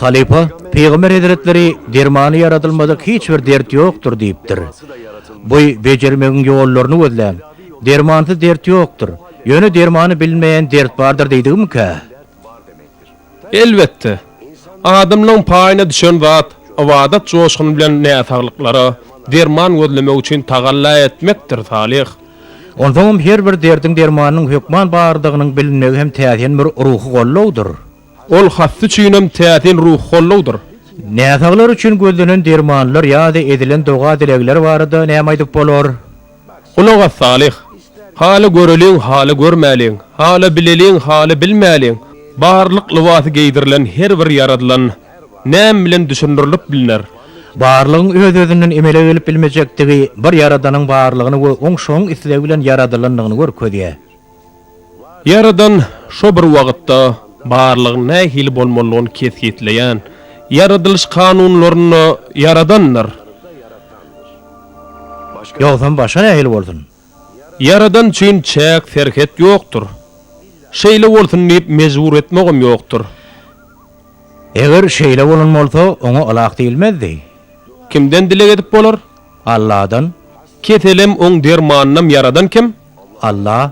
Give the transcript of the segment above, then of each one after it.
Halypa, Pygamber hezretleri dermany ýaradylmadyk hiç bir dert ýokdur diýipdir. Bu bejermegiň ýollaryny gözläň. Dermansyz dert ýokdur. Ýöne dermany bilinmeýän dert bardyr diýdigimikä? Elbetde, adamlaň paýyna düşen zat ybadat joşguny bilen näsaglyklara derman gözlemek üçin tagalla etmekdir, Salyh. Onsoňam her bir derdiň dermanynyň hökman bardygynyň bilinmegi hem täsin bir ruhy gollawdyr. Ol hassa üçinem täsin ruhy gollawdyr. Näsaglar üçin gözlenen dermanlar ýa-da edilen doga-dilegler barada näme aýdyp bolar? Gulak as, Salyh! Hala göreliň, hala görmäliň, hala bileliň, hala bilmäliň, barlyk lybasy geýdirilen her bir ýaradylan näme bilen düşündirilip bilner? Barlygyň öz-özünden emele gelip bilmejekdigi bir Ýaradanyň barlygyny we oň şoň islegi bilen ýaradylandygyny görkezýär. Ýaradan şo bir wagtda barlygyň nähili bolmalydygyny kesgitleýän ýaradylyş kanunlaryny ýaradandyr. Ýogsam başga nähili bolsun? Ýaradan üçin çäk, serhet ýokdur. Şeýle bolsun diýip mejbur etmegem ýokdur. Eger şeýle bolan bolsa, oňa ylah diýilmezdi. Kimden dileg edip bolar? Alladan. Keselem, oň dermanynam ýaradan kim? Alla.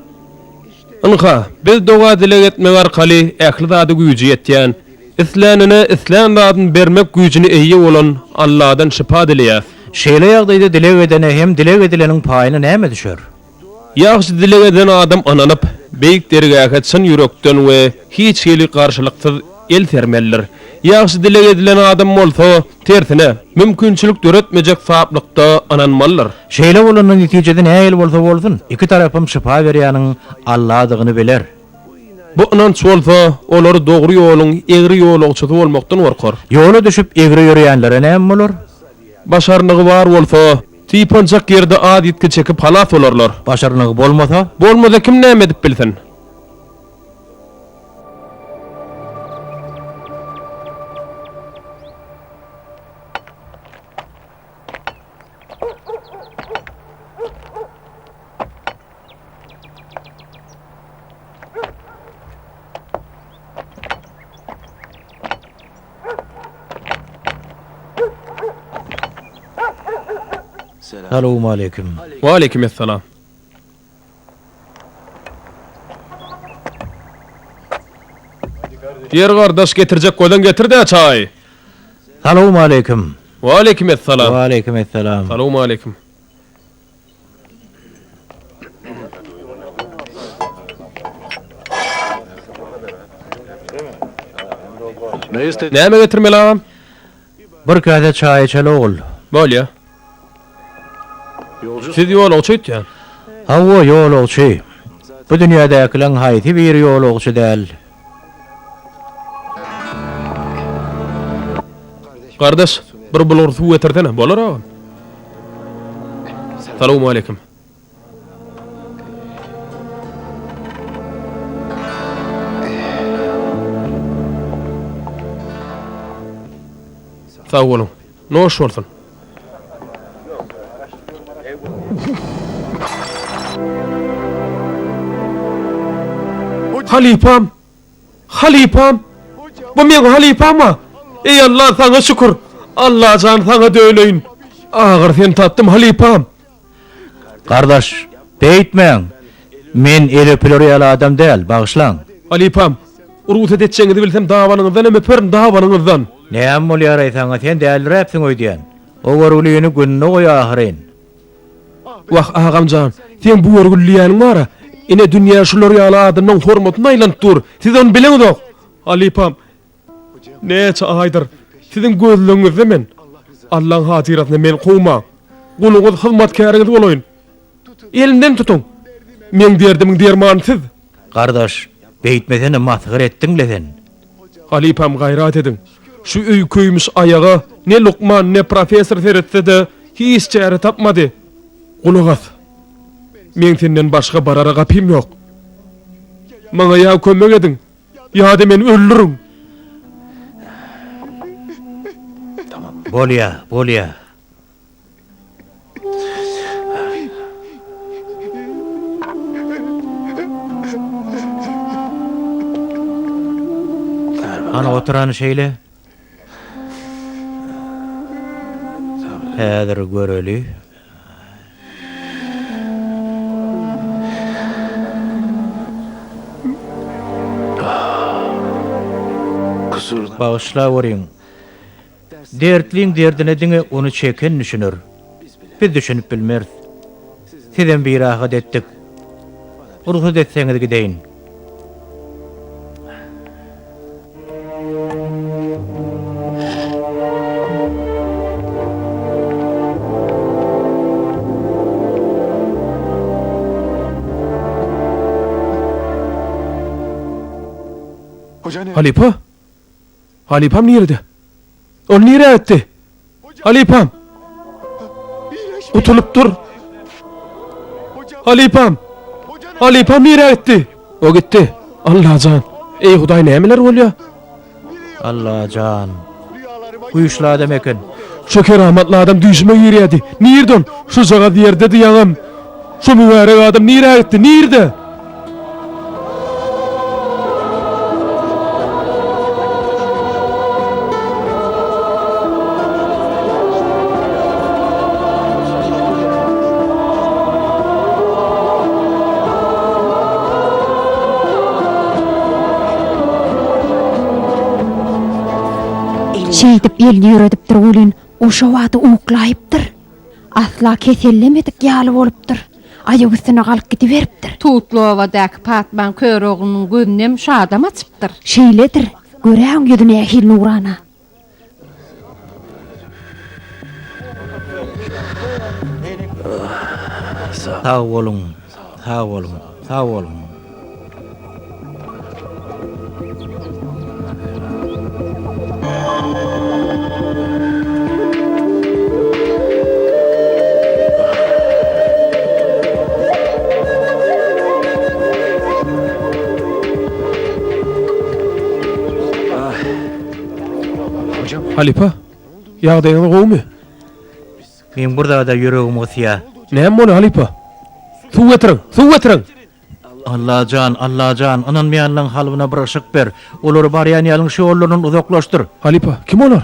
Ynha, biz doga-dileg etmek arkaly ähli zada güýji ýetýän, islänine islän zadyny bermek güýjüne eýe bolan Alladan şypa dileýäs. Şeýle ýagdaýda dileg edene hem dileg edileniň paýyna näme düşer? Ýagşy dileg eden adam ynanyp, beýik dergähe çyn ýürekden we hiç hili garşylyksyz el sermelidir. Ýagşy dileg edilen adam bolsa, tersine, mümkinçilik döretmejek saplykda ynanmalydyr. Şeýle bolanda netijesi nähili bolsa bolsun, iki tarapam şypa berýäniň Alladygyny biler. Bu ynanç bolsa, olary dogry ýoluň egri ýolagçysy bolmakdan gorkar. Ýola düşüp egri ýörýänlere näme bolar? Başarnygy bar bolsa, typanjak ýerde az ýitgi çekip halas bolarlar. Başarnygy bolmasa? Bolmasa kim näme edip bilsin? Salowmaleýkim. Waleýkim essalam. Ýer gardaş getirjek bolsaň getir-dä çaýy. Salowmaleýkim. Waleýkim essalam. Waleýkim essalam. Salowmaleýkim. Näme getirmeli agam? Bir käse çaý içeli ogul. Bolýa. Siz ýolagçy öýtýän. Hawa, ýolagçy. Bu dünýädäkileň haýsy biri ýolagçy däl? Gardaş, bir bulgur suw getirsene. Bolar agam. Salowmaleýkim. Sag boluň. Noş bolsun. Halypam! Halypam! Bu meň halypam-a! Eý Alla, saňa şükür! Allajan saňa döneýin! Agyr sen tapdym halypam! Gardaş, beýtmäň! Men el öpüler ýaly adam däl, bagyşlaň! Halypam, rugsat etjegiňizi bilsem dabanyňyzdan hem öperin, dabanyňyzdan! Näme bolýar-aý saňa, sen däliräpsiň öýdýän. O görgülini gününe goý ahyryn. Wah, agam jan, seň bu görgüli diýýäniň bar-a. Ine, dünýä şular ýaly adamlaň hormatyna aýlanyp dur. Siz ony bileňizok. Halypam. Näçe aýdyr, siziň gözlegiňizde men. Allaň hatyrasyna meni kowmaň. Guluňyz, hyzmatkäriňiz bolaýyn. Elimden tutuň. Meň derdimiň dermany siz. Gardaş, beýtmesene masgara etdiň-le sen. Halypam gaýrat ediň. Şu öý köýmüş aýaga ne lukman, ne professor seretse-de hiç çäre tapmady. Gulak as. Meň senden başga barara gapym ýok. Maňa ýa kömek ediň, ýa-da meni öldüriň. Bolýa, bolýa. Hany oturany şeýle. Häzir göreli. Bagyşlaweriň. Dertliň derdine diňe ony çeken düşüner. Biz düşünip bilmeris. Sizem birahat etdik. Rugsat etseňiz gideýin. Halypa? Halypam nirede? Ol nirä gitdi? Halypam! Gutulypdyr. Halypam! Halypam nirä gitdi? O gitdi. Allajan! Eý Hudaý nämeler bolýa? Allajan! Güýçli adam eken. Şo keramatly adam düýşüme girýärdi. Nirde ol? Şujagaz ýerdedi ýaňam. Şo mübärek adam nirä gitdi? Nirde? Şeýdip elini ýöredipdir welin, o şo bada uklaýypdyr. Asla kesellemedik ýaly bolupdyr. Aýak üstüne galyp gidiberipdir. Tutly obadaky Patmaň kör oglunyň gözünem şu adam açypdyr. Şeýledir. Göräýiň ýüzi nähili nurana. Sag boluň, sag boluň, sag boluň. Halypa, ýagdaýyňyz gowumy? Meň bir zada ýüregim gysýa. Näme bolýar, halypa? Suw getiriň, suw getiriň! Allajan, Allajan, ynanmaýanlaň kalbyna bir yşyk ber. Olary barýan ýalyň şu ýollaryndan uzaklaşdyr. Halypa, kim olar?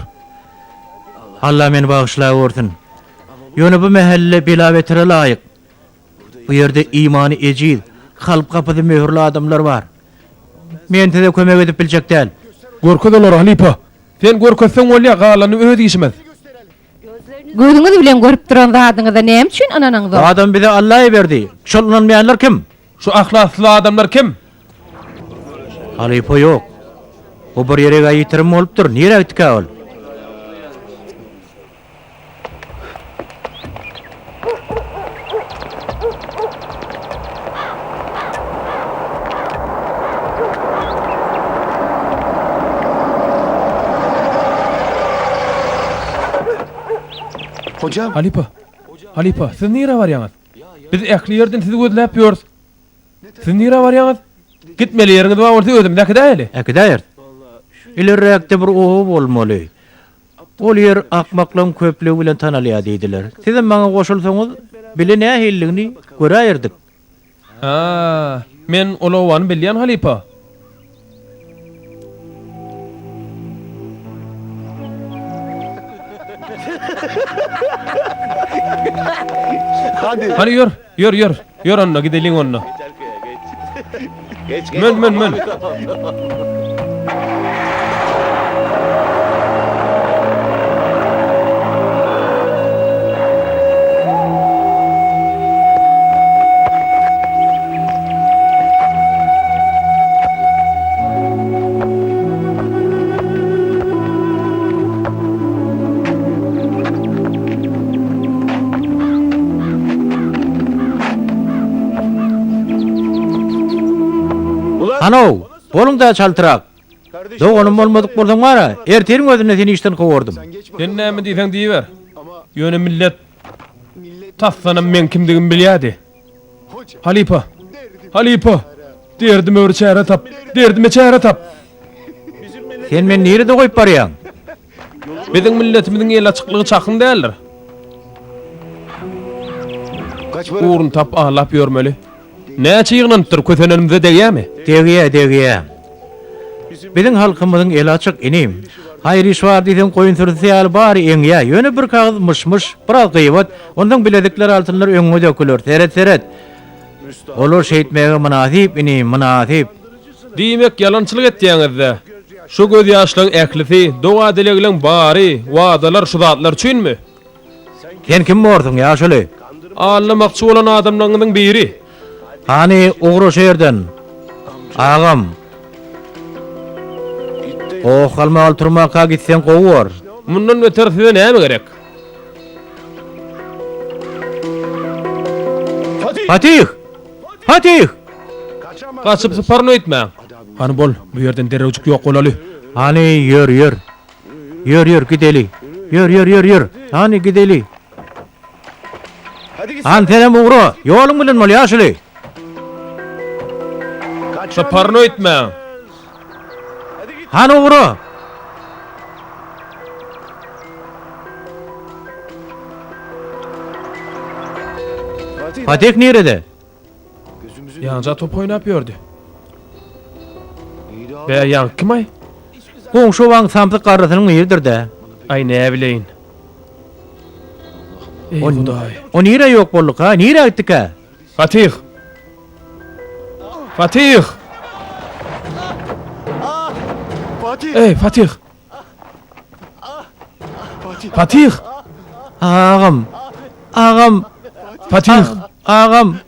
Alla meni bagyşlawörsün. Ýöne bu mähelle bela-betere laýyk. Bu ýerde imany ejiz, kalp gapysy möhürli adamlar bar. Men size kömek edip biljek däl. Görkez olary, halypa. Sen görkezseň bolýar, galany öz işimiz. Gözüňiz bilen görüp duran zadyňyza näme üçin ynanaňzok? Bu adamy bize Alla iberdi. Şol ynanmaýanlar kim? Şu ahlaksyz adamlar kim? Halypa ýok. Bu bir ýere-gä ýitirim bolupdyr. Nirä gitdikä ol? Halypa, halypa, siz nirä barýaňyz? Biz ähli ýerden sizi gözläp ýörüs. Siz nirä barýaňyz? Gitmeli ýeriňiz bar bolsa özümiz äkidäýeli. Äkidäýeris. Ilerräkde bir oba bolmaly. Ol ýer akmaklaryň köplügi bilen tanalýar diýdiler. Sizem maňa goşulsaňyz, bile nähililigini göräýerdik. Hä, men ol obany bilýän halypa. Hany ýör, ýör, ýör, ýör onda gideliň onda. Mün, mün, mün. Hanow, boluň-da çaltrak. Doganym bolmadyk bolsaň bar-a, ertiriň özünde seni işden kowardym. Sen näme diýseň diýiber. Ýöne millet tasdanam meň kimdigimi bilýärdi. Halypa! Halypa! Derdime bir çäre tap! Derdime çäre tap! Sen meni nirede goýup barýaň? Biziň milletimiziň el açyklygy çakyň däldir. Ugruny tapyp ahlap ýörmeli. Näçe ýygnanypdyr, kösenenimize degýämi? Degýä, degýä. Biziň halkymyzyň eli açyk, inim. Haýyr iş bar diýseň, goýun sürüsi ýaly bary eňýä. Ýöne bir kagyz myş-myş, biraz gybat, onsoň bilezikler, altynlar öňüňe döküler. Seret, seret. Olar şeýtmäge mynasyp, inim, mynasyp. Diýmek, ýalançylyk etýäňiz-dä? Şu gözýaşlaň ählisi, doga-dilegleň bary, wadalar şu zatlar üçinmi? Sen kim borsuň, ýaşuly? Aldamakçy bolan adamlaryňyzyň biri. Hany, ugra şu ýerden. Agam. Goh-galmagal turmaka gitseň gowy bor. Mundan beter size näme gerek? Fatih! Fatih! Gaçyp syparyn öýtmäň. Hany bol, bu ýerden derrewjik ýok bolaly. Hany, ýör, ýör. Ýör, ýör, gideli. Ýör, ýör, ýör, ýör. Hany, gideli. Hany, senem ugra. Ýoluň bilen bol, ýaşuly. Syparyn öýtmäň. Hany, ugra. Fatih nirede? Ýaňja top oýnap ýördi. Bä, ýaňky kim-aý? Goňşy obaň samsyk garrysynyň biridir-dä. Aý, näbileýin. Eý, Hudaý. O nirä ýok bolduka? Nirä gitdikä? Fatih! Fatih! Eý, Fatih! Fatih! Agam! Agam! Fatih! Agam!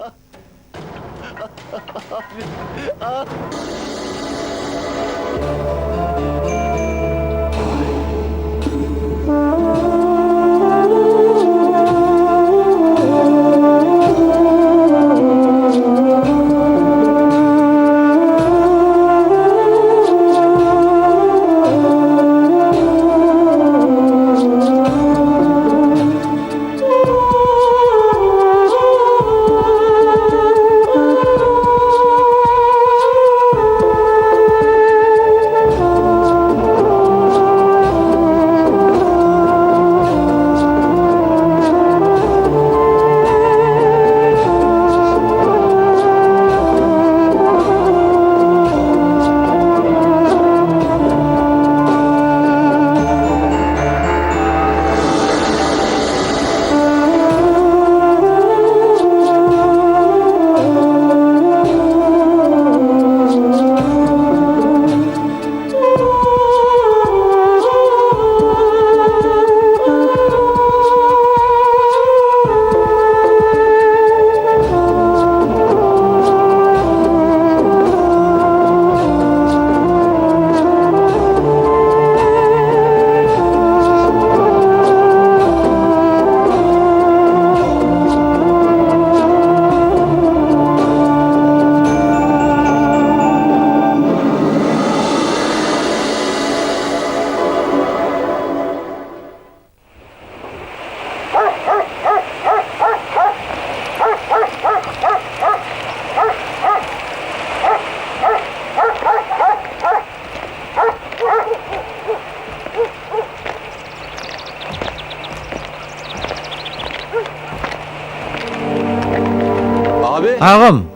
Agam!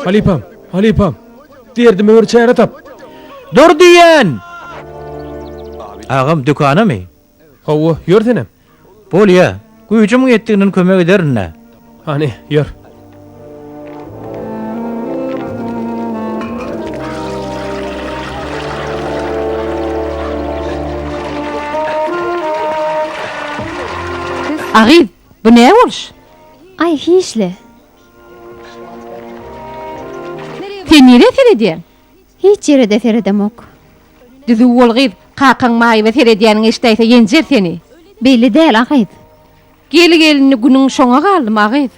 Halypam, halypam, derdime bir çäre tap. Dur diýýän! Agam, dükanamy? Hawa, ýör senem. Bolýa, güýjümiň ýetdiginden kömek ederin-dä. Hany, ýör. A gyz, bu nä boluş? Aý, hiç-le. Sen nirä seredýäň? Hiç ýere-de seredemok. Düzüw bol gyz, kakaň maýyba seredýäniňi eşidäýse ýenjer seni. Beýle däl, a gyz. Geli-gelini günüň şoňa galdym, a gyz.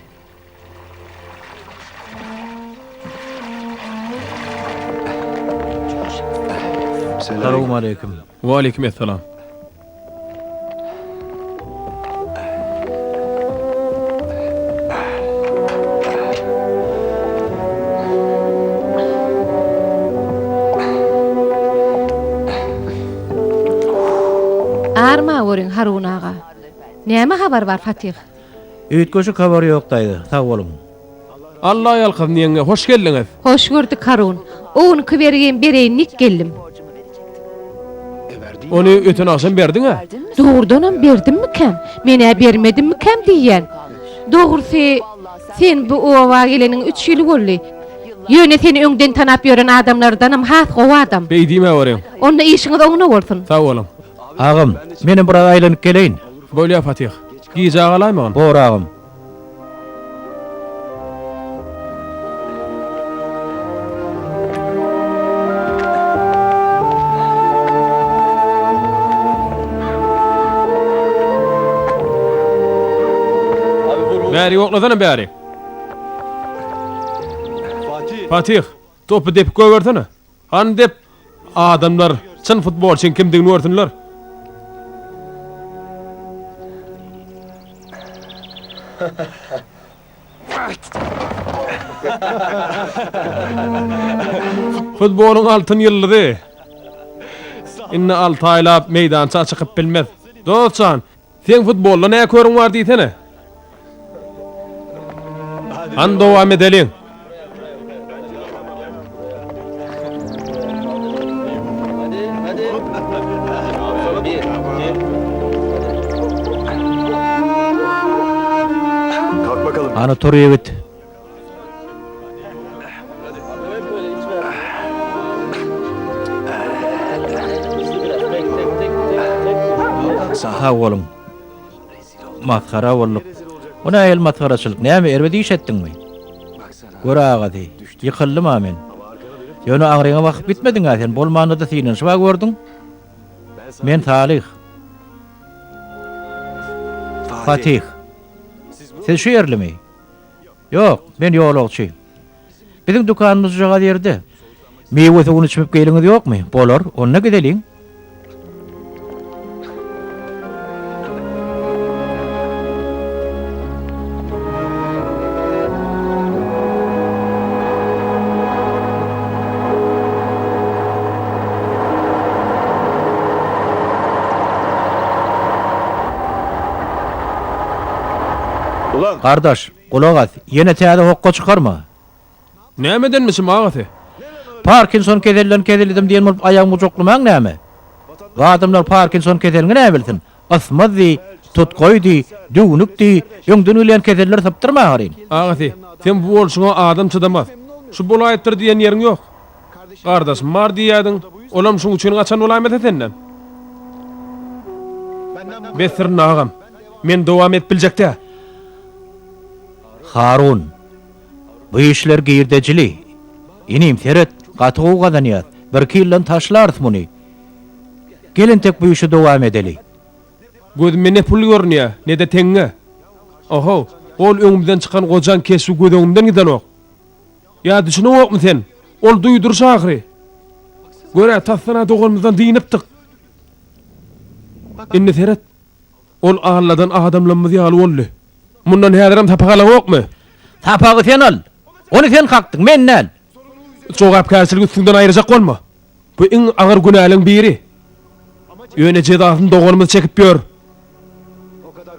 Salowmaleýkim. Waleýkim essalam. Arma görüň Harun aga. Näme habar bar Fatih? Üýtgeşik habar ýok daýza, sag boluň. Alla ýalkasyn ýeňňe, hoş geldiňiz. Hoş gördük Harun. O günki bergimi bereýin diýip geldim. Ony öten agşam berdiň-ä? Dogrudanam berdimmikäm? Men-ä bermedimmikäm diýýän. Dogrusy, sen bu oba geleniň üç ýyly boldy. Ýöne seni öňden tanap ýören adamlardanam has gowy adam. Beý diýmäweriň. Onda işiňiz oňuna bolsun. Sag boluň. Agam, menem biraz aýlanyp geleýin. Bolýa Fatih. Gijä galaýmagyn. Bor agam. Bäri oklasana bäri. Fatih, topy depip goýbersene. Hany dep, adamlar çyn futbolçyň kimdigini görsünler. Futbolyň altyn ýyldyzy. Indi alty aýlap meýdança çykyp bilmez. Dost jan, Seň futbolda nä körüň bar diýsene. Hany dowam edeliň. Hany tur ýigit. Sag boluň. Masgara bolduk. Bu nähili masgaraçylyk? Näme, erbet iş etdiňmi? Gör agasy, ýykyldym-a men. Ýöne aňryňa bakyp gitmediň-ä sen, bolmanda-da synanyşyp-a gördüň. Men Salyh. Fatih. Siz şu ýerlimi? Ýok, men ýolagçy. Biziň dükanymyz şujagaz ýerde. Miwe suwuny içmip geliňiz ýokmy? Bolar, onda gideliň. Gardaş, Gulak as, ýene täze hokga çykarma. Näme edenmişim agasy? Parkinson keselinden keselledim diýen bolup aýagymy gujaklamaň näme? Bu adamlar Parkinson keselini näbilsin? Ysmaz diý, tutgaý diý, düwnük diý, öňden gelýän keselleri sypdyrma ahyryn. Agasy, sen bu bolşuňa adam çydamaz. Şu bolaýypdyr diýen ýeriň ýok. Gardaşym bar diýýädiň, olam şuň üçin gaçan bolaýmasa senden? Besdir agam, men dowam edip biljek däl. Harun, bu işler girdejili. Inim, seret, gaty gowy gazanýas. Birki ýyldan taşlarys muny. Gel entek bu işi dowam edeli. Gözüme ne pul görünýär, ne-de teňňe. Ohow, hol öňümizden çykan gojaň keşbi göz öňümden gidenok. Ýa düşüneňokmy sen? Ol duýduryş ahyry. Gör-ä, tasdan-a doganymyzdan dynypdyk. Indi seret, Ol alladan adamlamyz ýaly boldy. Mundan häzirem sapak alaňokmy? Sapagy sen al! Ony sen kakdyň, men däl! Jogapkärçiligi üstüňden aýyrjak bolma. Bu iň agyr günäleň biri. Ýöne jezasyny doganymyz çekip ýör.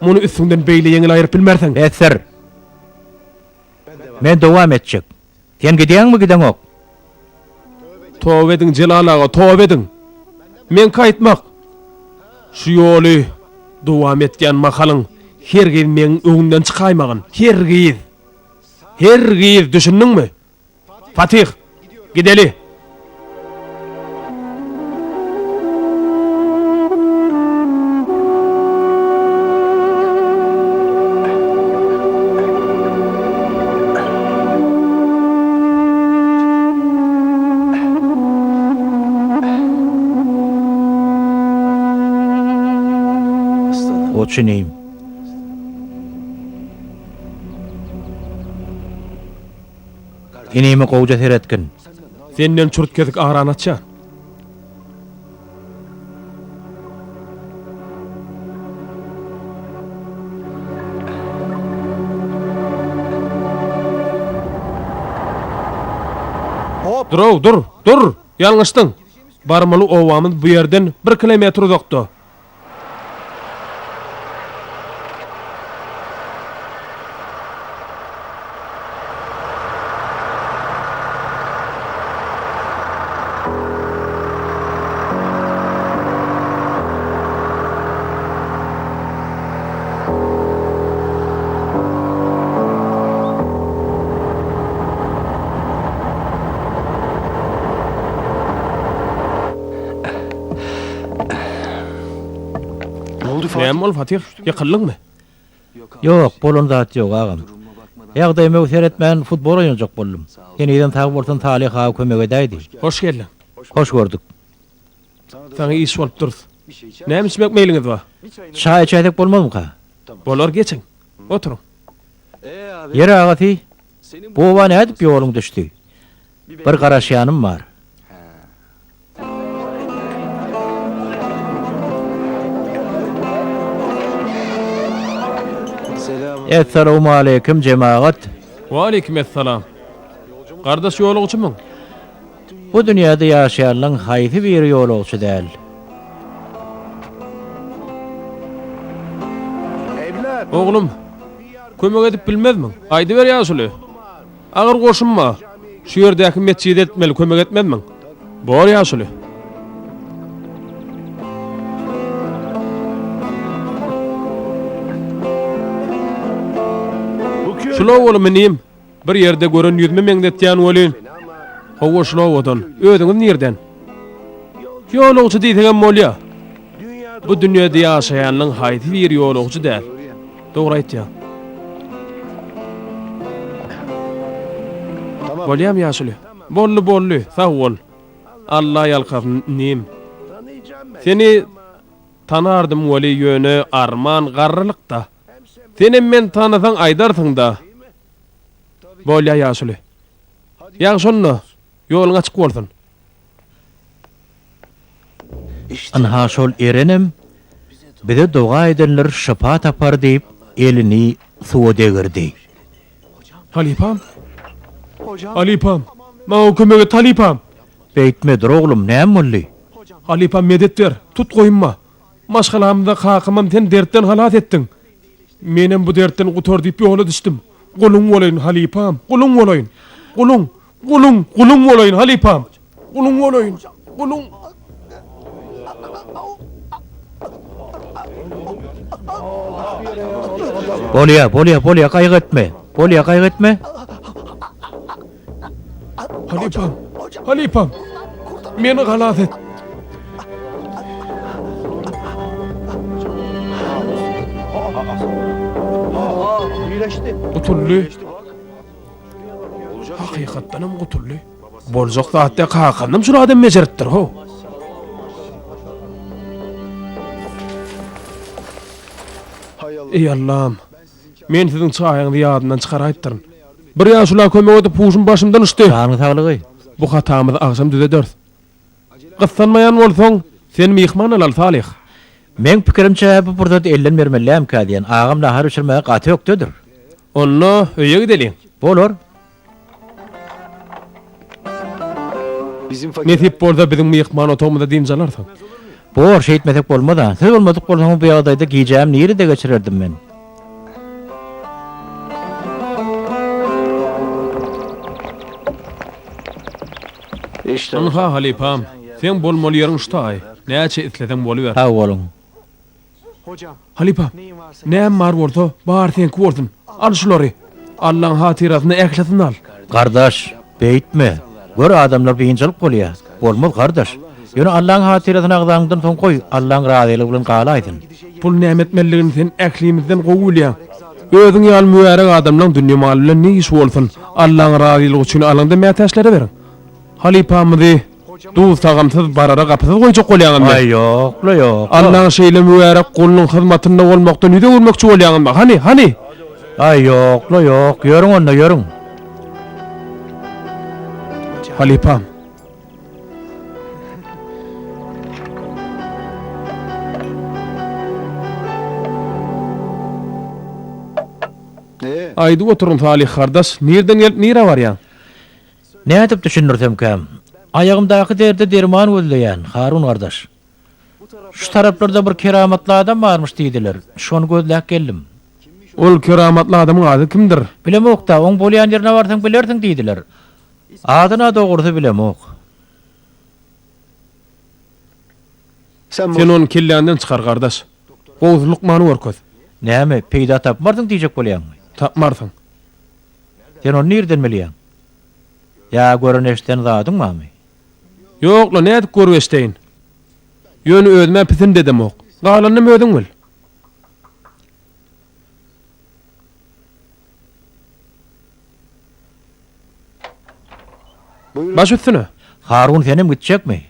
Muny üstüňden beýle ýeňil aýryp bilmersiň. Besdir. Men dowam etjek. Sen gidýäňmi, gideňok? Toba ediň, Jelal aga, toba ediň. Meňki aýtmak. Şu ýoly dowam etýän mahalyň hergiz meň öňümden çykaýmagyn. Hergiz! Hergiz, düşündiňmi? Fatih, gideli! Goç inim. Inime gowja seretgin. Senden çürt-kesik arany açýan. Dur-ow, dur, dur! Ýalňyşdyň. Barmaly obamyz bu ýerden bir kilometr uzakda. Näme boldy, Fatih? Ýykyldyňmy? Ýok, bolan zat ýok, agam. Ýagdaýyma seretmän futbol oýnajak boldum. Henizem sag bolsun Salyh aga kömek edäýdi. Hoş geldiň. Hoş gördük. Saňa iş bolup durus. Näme içmek meýliňiz bar? Çaý içäýsek bolmazmyka? Bolar, geçiň. Oturyň. Ýeri agasy, bu oba nädip ýoluň düşdi? Bir garaşýanym bar. Essalawmaleýkim jemagat. Waleýkim essalam. Gardaş ýolagçymyň? Bu dünýäde ýaşaýanlaň haýsy biri ýolagçy däl? Oglum, kömek edip bilmezmiň? Aýdyber ýaşuly. Agyr goşun bar. Şu ýerdäki metjide eltmeli, kömek etmezmiň? Bor ýaşuly. Şul owalymy inim? Bir ýerde gören ýüzüme meňzetýän welin. Hawa şul owadan. Özüňiz nirden? Ýolagçy diýseňem bolýa. Bu dünýede ýaşaýanlaň haýsy biri ýolagçy däl? Dogry aýtýaň. Bolýamy ýaşuly? Boldy, boldy, sag bol. Alla ýalkasyn inim. Seni tanardym weli ýöne arman garrylykda. Senem meni tanasaň aýdarsyňda. Bolýa ýaşuly. Ýagşy onda, ýoluň açyk bolsun. Ynha şol erenem bize doga edenler şypa tapar diýip elini suwa degirdi. Halypam! Halypam! Maňa kömek et halypam! Beýtme dur oglum näme boldy? Halypam medet ber, tut goýunma. Maşgalamyza kakamam sen dertden halas etdiň. Menem bu dertden gutar diýip ýola düşdüm. Guluň bolaýyn halypam, guluň bolaýyn. Guluň, guluň, guluň bolaýyn halypam. Guluň bolaýyn, guluň. Bolýa, bolýa, bolýa, gaýgy etme. Bolýa, gaýgy etme. Halypam, halypam, meni halas et. Gutuldy. Hakykatdanam gutuldy. Boljak zat däl, kakamdam şul adam bejeripdir, how. Eý Allam, men siziň çaýyňyzy ýadymdan çykaraýypdyryn. Bir ýaşula kömek edip huşum başymdan uçdy. Janyň saglygy. Bu hatamyzy agşam düzederis. Gyssanmaýan bolsaň, sen myhman alaly, Salyh. Meň pikirimçe bu pursaty elden bermeli dälmikä diýen. Agam nahar bişirmäge gaty ökdedir. Onda öýe gideliň. Bolar. Nesip bolsa biziň myhman otagymyzda dynç alarsyň. Bor, şeýtmesek bolmaz-a. Siz bolmadyk bolsaňyz bu ýagdaýda gijämi nirede geçirerdim men? Ynha, halypam, seň bolmaly ýeriň şu taý. Näçe isleseň boluber. Sag boluň. Halypa, näm bar bolsa, bary seňki bolsun. Al şulary. Allaň hatyrasyna ählisini al. Gardaş, beýtme. Gör adamlar biynjalyk bolýa. Bolmaz gardaş. Ýöne Allaň hatyrasyny agzaňdan soň goý, Allaň razylygy bilen galaýsyn. Pul näme etmelidigini sen ählimizden gowy bilýäň. Özüň ýaly mübärek adamlaň dünýe maly bilen ne işi bolsun. Allaň razylygy üçin alyň-da mätäçlere beriň. Halypamyzy Duz-tagamsyz barara gapysyz goýjak bolýaňyzmy? Aý, ýok-la, ýok-la. Allaň şeýle mübärek gulunyň hyzmatynda bolmakdan ýüz öwürmekçi bolýaňyzmy? Hany, hany? Aý, ýok-la, ýok. Ýörüň onda, ýörüň. Halypam. Aýdyp oturyň Salyh gardaş, nirden gelip nirä barýaň? Nädip düşündirsemkäm? Aýagymdaky derde derman gözleýän, Harun gardaş. Şu taraplarda bir keramatly adam barmyş diýdiler. Şony gözläp geldim. Ol keramatly adamyň ady kimdir? Bilemok-da, oň bolýan ýerine barsaň bilersiň diýdiler. Adyna dogrusy bilemok. Sen ony kelläňden çykar, gardaş. Gowusy lukmany görkez. Näme, peýda tapmarsyň diýjek bolýaňmy? Tapmarsyň. Sen ony nirden bilýäň? Ýa gören-eşiden zadyň barmy? Ýok-la, nädip görüp eşdeýin? Ýöne özüm-ä pisint edemok. Galanynam özüň bil. Baş üstüne. Harun senem gitjekmi?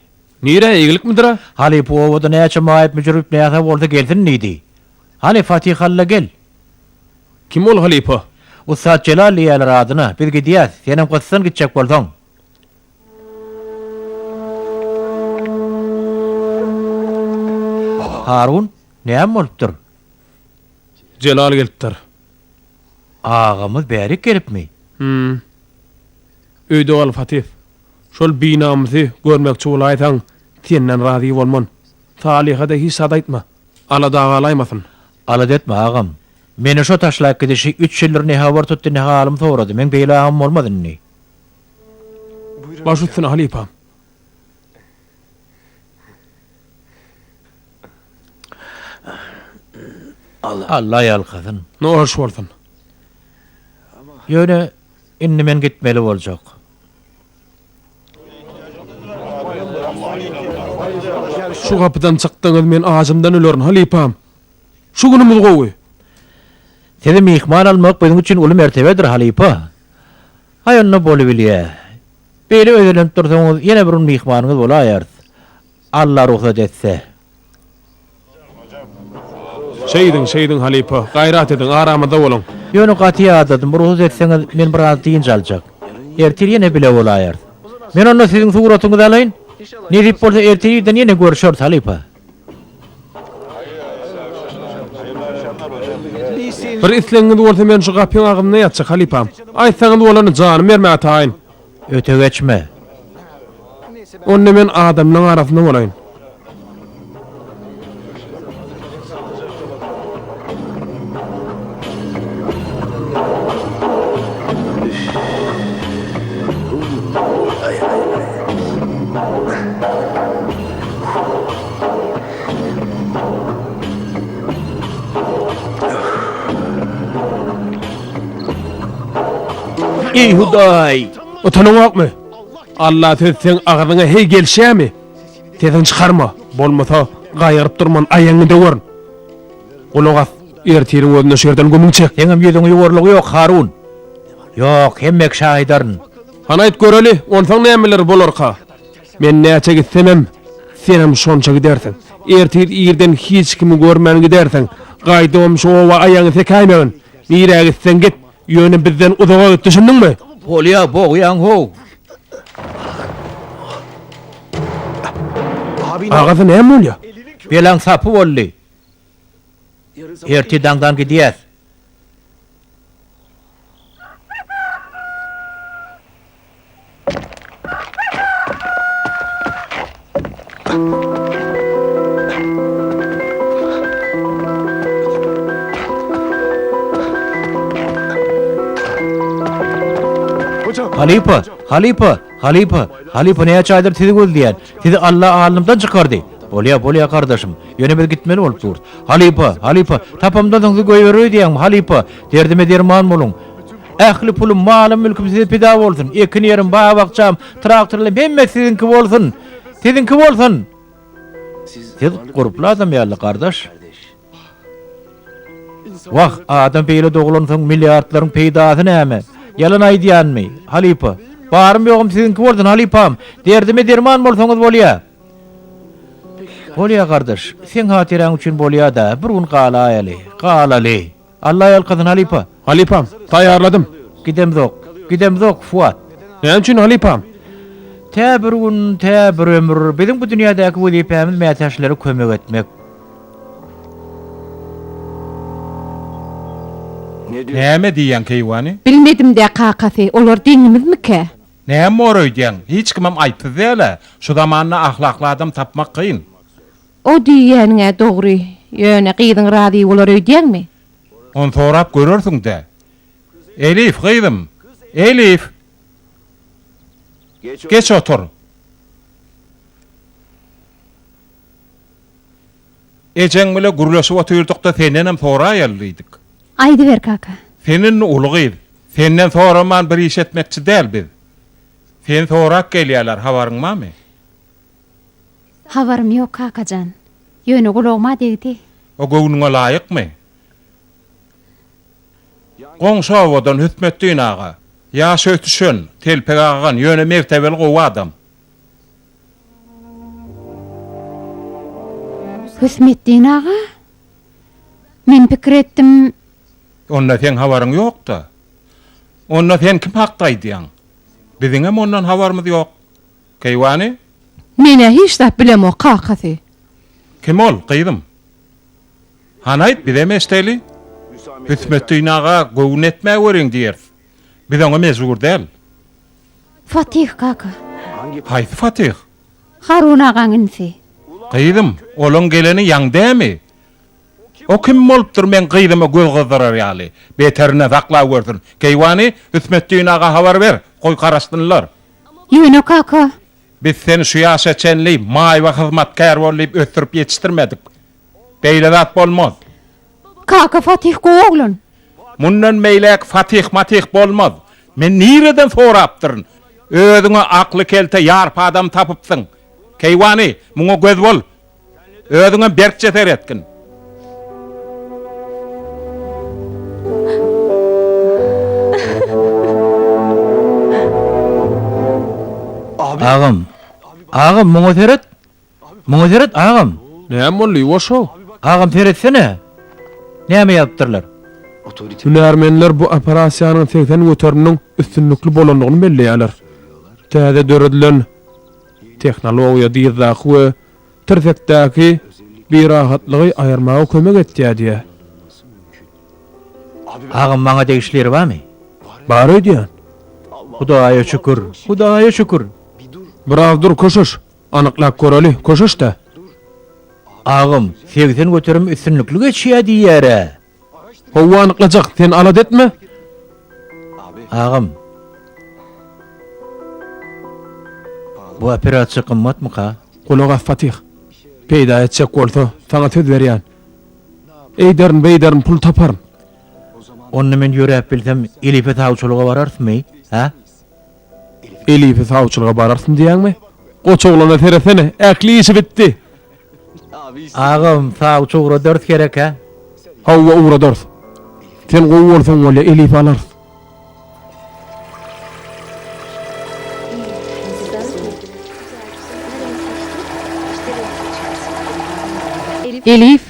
Nirä, eýgilikmidir-a? Halypa obada näçe maýyp-müjrüp näsag bolsa gelsin diýdi. Hany, Fatih Halla gel. Kim ol halypa? Ussat Jelal diýýäler adyna. Biz gidýäs. Senem gyssan gitjek bolsaň. Harun, näme bolupdyr? Jelal gelipdir. Agamyz bärik gelipmi? Hüm. Öýde gal, Fatih. Şol binamysy görmekçi bolaýsaň, senden razy bolman. Salyha-da hiç zat aýtma. Alada galaýmasyn. Alada etme, agam. Meni şo taşlap gidişi üç ýyldyr ne habar tutdy, ne halym sorady. Meň beýle agam bolmaz indi. Baş üstüne, halypam. Alla ýalkasyn. Noş bolsun. Ýöne indi men gitmeli boljak. Şu gapydan çykdyňyz men ajymdan ölerin, halypam. Şu günümiz gowy. Sizi myhman almak biziň üçin uly mertebedir, halypa. Aý onda bolubilýä. Beýle özelenip dursaňyz ýene bir gün myhmanyňyz bolaýarys. Alla rugsat etse. Şeýdiň, şeýdiň halypa. Gaýrat ediň, aramyzda boluň. Ýöne gaty ýadadym, rugsat etseňiz men biraz dynç aljak. Ertir ýene bile bolaýarys. Men onda siziň suratyňyzy alaýyn. Nesip bolsa ertir irden ýene görüşeris halypa. Bir islegiňiz bolsa men şu gapyň agzynda ýatjak halypam. Aýtsaňyz bolany janym bermäge taýyn. Öte geçme. Onda men adamlaň arasynda bolaýyn. Eý Hudaý! Utanyňokmy? Alla söz seň agzyňa heý gelşýämi? Sesiňi çykarma, bolmasa gaýgyryp durman aýagyňy döwerin. Gulak as, ertiriň özünde şu ýerden gümüňi çek. Seňem ýüzüňi ýuwarlygy ýok, Harun. Ýok, hemme kişä aýdaryn. Hany aýt göreli, onsoň nämeler bolarka? Men näçe gitsemem, senem şonça gidersiň. Ertir irden hiç kimi görmän gidersiň. Gaýdybam şu oba aýagyňy sekäýmegin. Nirä gitseň git, ýöne bizden uzaga git, düşündiňmi? Bolýa, bogýaň how. Agasy näme bolýa? Belaň sapy boldy. Ertir daňdan gidýäs. Halypa, halypa, halypa, halypa näçe aýdyr sizi gözleýän. Sizi Alla alnymdan çykardy. Bolýa, bolýa gardaşym. Ýöne biz gitmeli bolup durus. Halypa, halypa, tapamdan soň sizi goýberer öýdýäňmi, halypa? Derdime derman boluň. Ähli pulum, malym, mülküm size pida bolsun. Ekin ýerim, bag-bakjam, traktorlarym hemmesi siziňki bolsun. Siziňki bolsun! Siz gurply adam ýaly, gardaş. Wah, adam beýle doglansoň milliardlaryň peýdasy näme? Ýalan aýdýanmy, halypa? Barym-ýogum siziňki bolsun, halypam. Derdime derman bolsaňyz bolýa. Bolýa, gardaş. Seň hatyraň üçin bolýa-da, bir gün galaýaly. Galaly. Alla ýalkasyn, halypa. Halypam, taýýarladym. Gidemzok. Gidemzok, Fuat. Näme üçin, halypam? Tä bir gün, tä bir ömür biziň bu dünýädäki wezipämiz mätäçlere kömek etmek. Näme diýýäň, keýwany? Bilmedim-dä, kakasy, olar deňimizmikä? Näme bor öýdýäň? Hiç kimem aýypsyz däl-ä. Şu zamanda ahlakly adam tapmak kyn. O diýýäniň-ä dogry. Ýöne gyzyň razy bolar öýdýäňmi? Ony sorap görersiň-dä. Elif, gyzym! Elif! Geç otur. Ejeň bile gürleşip otyrdyk-da sendenem soraýaly diýdik. Aýdyber kaka. Sen indi uly gyz. Senden soraman bir iş etmekçi däl biz. Seni sorap gelýärler, habaryň barmy? Habarym ýok kakajan. Ýöne gulagyma degdi. O göwnüňe laýykmy? Goňşy obadan Hüsmetdin aga. Ýaşy ötüşen, telpegi agan, ýöne mertebeli gowy adam. Hüsmetdin aga? Men pikir etdim. Onda seň habaryň ýok-da. Onda sen kim hakda aýdýaň? Biziňem ondan habarymyz ýok. Keýwany? Men-ä hiç zat bilemok, kakasy. Kim ol, gyzym? Hany aýt, bizem eşdeli. Hüsmetdin aga göwün etmäweriň diýeris. Biz oňa mejbur däl. Fatih kaka. Haýsy Fatih? Harun agaň inisi. Gyzym, olaň geleni ýaň dämi? O kim bolupdyr meň gyzyma göz gyzdyrar ýaly? Beterine saklap görsün. Keýwany, Hüsmetdin aga habar ber, goý garaşsynlar. Ýöne kaka. Biz seni şu ýaşa çenli maýba hyzmatkär bol diýip ösdürip ýetişdirmedik. Beýle zat bolmaz. Kaka Fatih gowy oglan. Mundan beýläk Fatih-matih bolmaz. Men nireden sorapdyryn? Özüňe akly kelte ýarpy adam tapypsyň. Keýwany, muňa göz bol. Özüňem berkje seretgin. Agam, agam muňa seret. Muňa seret, agam! Näme boldy, ýuwaş-ow? Agam, seretsene! Näme ýazypdyrlar? Hünärmenler bu operasiýanyň 80 göteriminiň üstünlikli bolandygyny belleýärler. Täze döredilen tehnologiýa dyzdaky we tirsekdäki birahatlygy aýyrmaga kömek etýär diýýär. Agam, maňa degişli ýeri barmy? Bar öýdýän. Hudaýa şükür, Hudaýa şükür! Biraz dur, köşeş. Anyklap göreli, köşeş-dä. Agam, 80% üstünlikli geçýä diýýär-ä. Howwa anyklajak, sen alada etme. Agam. Bu operasiýa gymmatmyka? Gulak as Fatih. Peýda etjek bolsa, saňa söz berýän. Eýderin, beýderin pul taparyn. Onda men ýöräp bilsem, Elife sawçylyga bararysmy, hä? Elifi sawçylyga bararsyň diýýäňmi? Goç oglana seretsene, ähli işi bitdi. Agam, sawçy ugradarys gerek hä? Hawa, ugradarys. Sen gowy bolsaň bolýa, Elifi alarys. Elif,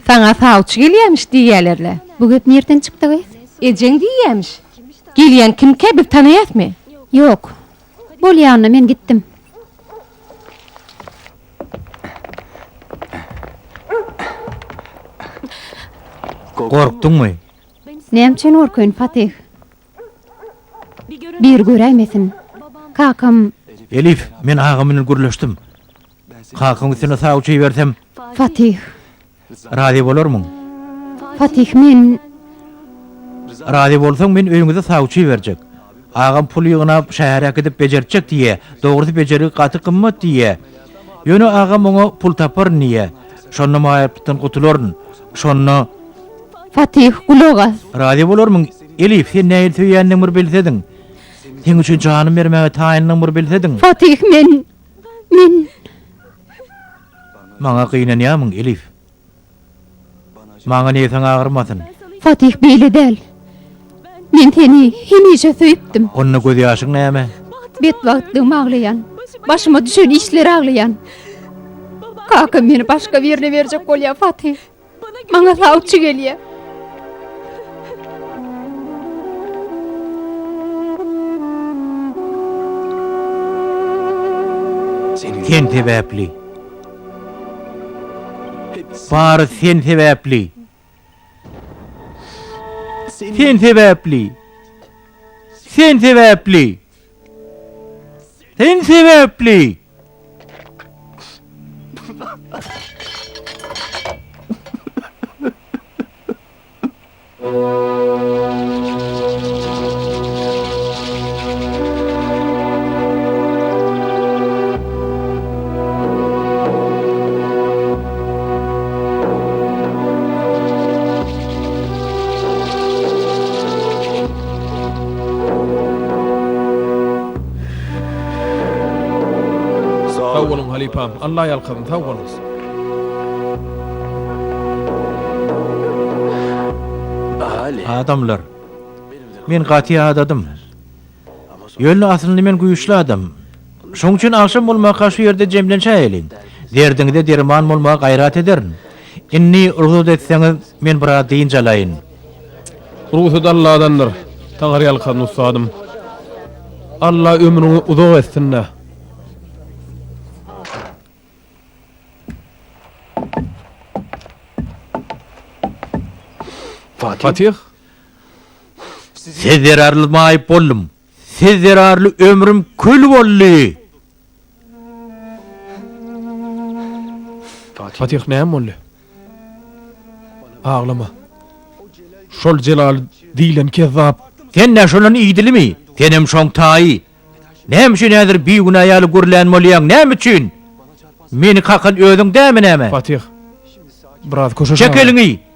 Saňa sawçy gelýämiş diýýäler-le. Bu gep nirden çykdy gyz? Ejeň diýýämiş. Gelýän kimkä biz tanaýasmy? Ýok. Bolýa onda men gitdim. Gorkduňmy? Näme üçin gorkaýyn Fatih? Biri göräýmesin. Kakam. Elif, men agam bilen gürleşdim. Kakaň üstüne sawçy ibersem. Fatih. Razy bolarmyň? Fatih men. Razy bolsaň men öýüňize sawçy iberjek. Agam pul ýygnap şähere äkidip bejertjek diýýä. Dogrusy bejergi gaty gymmat diýýä. Ýöne agam oňa pul taparyn diýýä. Şonda maýyplykdan gutularyn. Şonda. Fatih gulak as. Razy bolarmyň? Elif sen nähili söýýändigimi bir bilsediň. Seň üçin janymy bermäge taýyndygymy bir bilsediň. Fatih men. Men. Maňa gynanýarmyň, Elif? Maňa nebsiň agyrmasyn. Fatih beýle däl. Men seni hemişe söýüpdim. Onda gözýaşyň näme? Betbagtlygymy aglaýan. Başyma düşen işleri aglaýan. Kakam meni başga birine berjek bolýar, Fatih. Maňa sawçy gelýär. Sen sebäpli. Bary sen sebäpli. Sen sebäpli. Sen sebäpli. Sen sebäpli. Sag boluň halypam, Alla ýalkasyn, sag boluň. Adamlar, men gaty ýadadym. Ýöne aslynda men güýçli adam. Şoň üçin agşam bolmaka şu ýerde jemlenşäýeliň. Derdiňize derman bolmaga gaýrat ederin. Indi rugsat etseňiz, men biraz dynç alaýyn. Rugsat Alladandyr, Taňryýalkasyn ussadym. Alla ömrüňi uzak etsin-dä. Fatih? Siz zerarly maýyp boldum. Siz zerarly ömrüm kül boldy. Fatih näme boldy? Aglama. Şol Jelal diýlen kezzap. Sen nä şondan idilimi? Senem şoň taýy. Näme üçin häzir bigünä ýaly gürlän bolýaň, näme üçin? Meni kakan özüň dämi näme? Fatih, biraz köşeş Çek eliňi!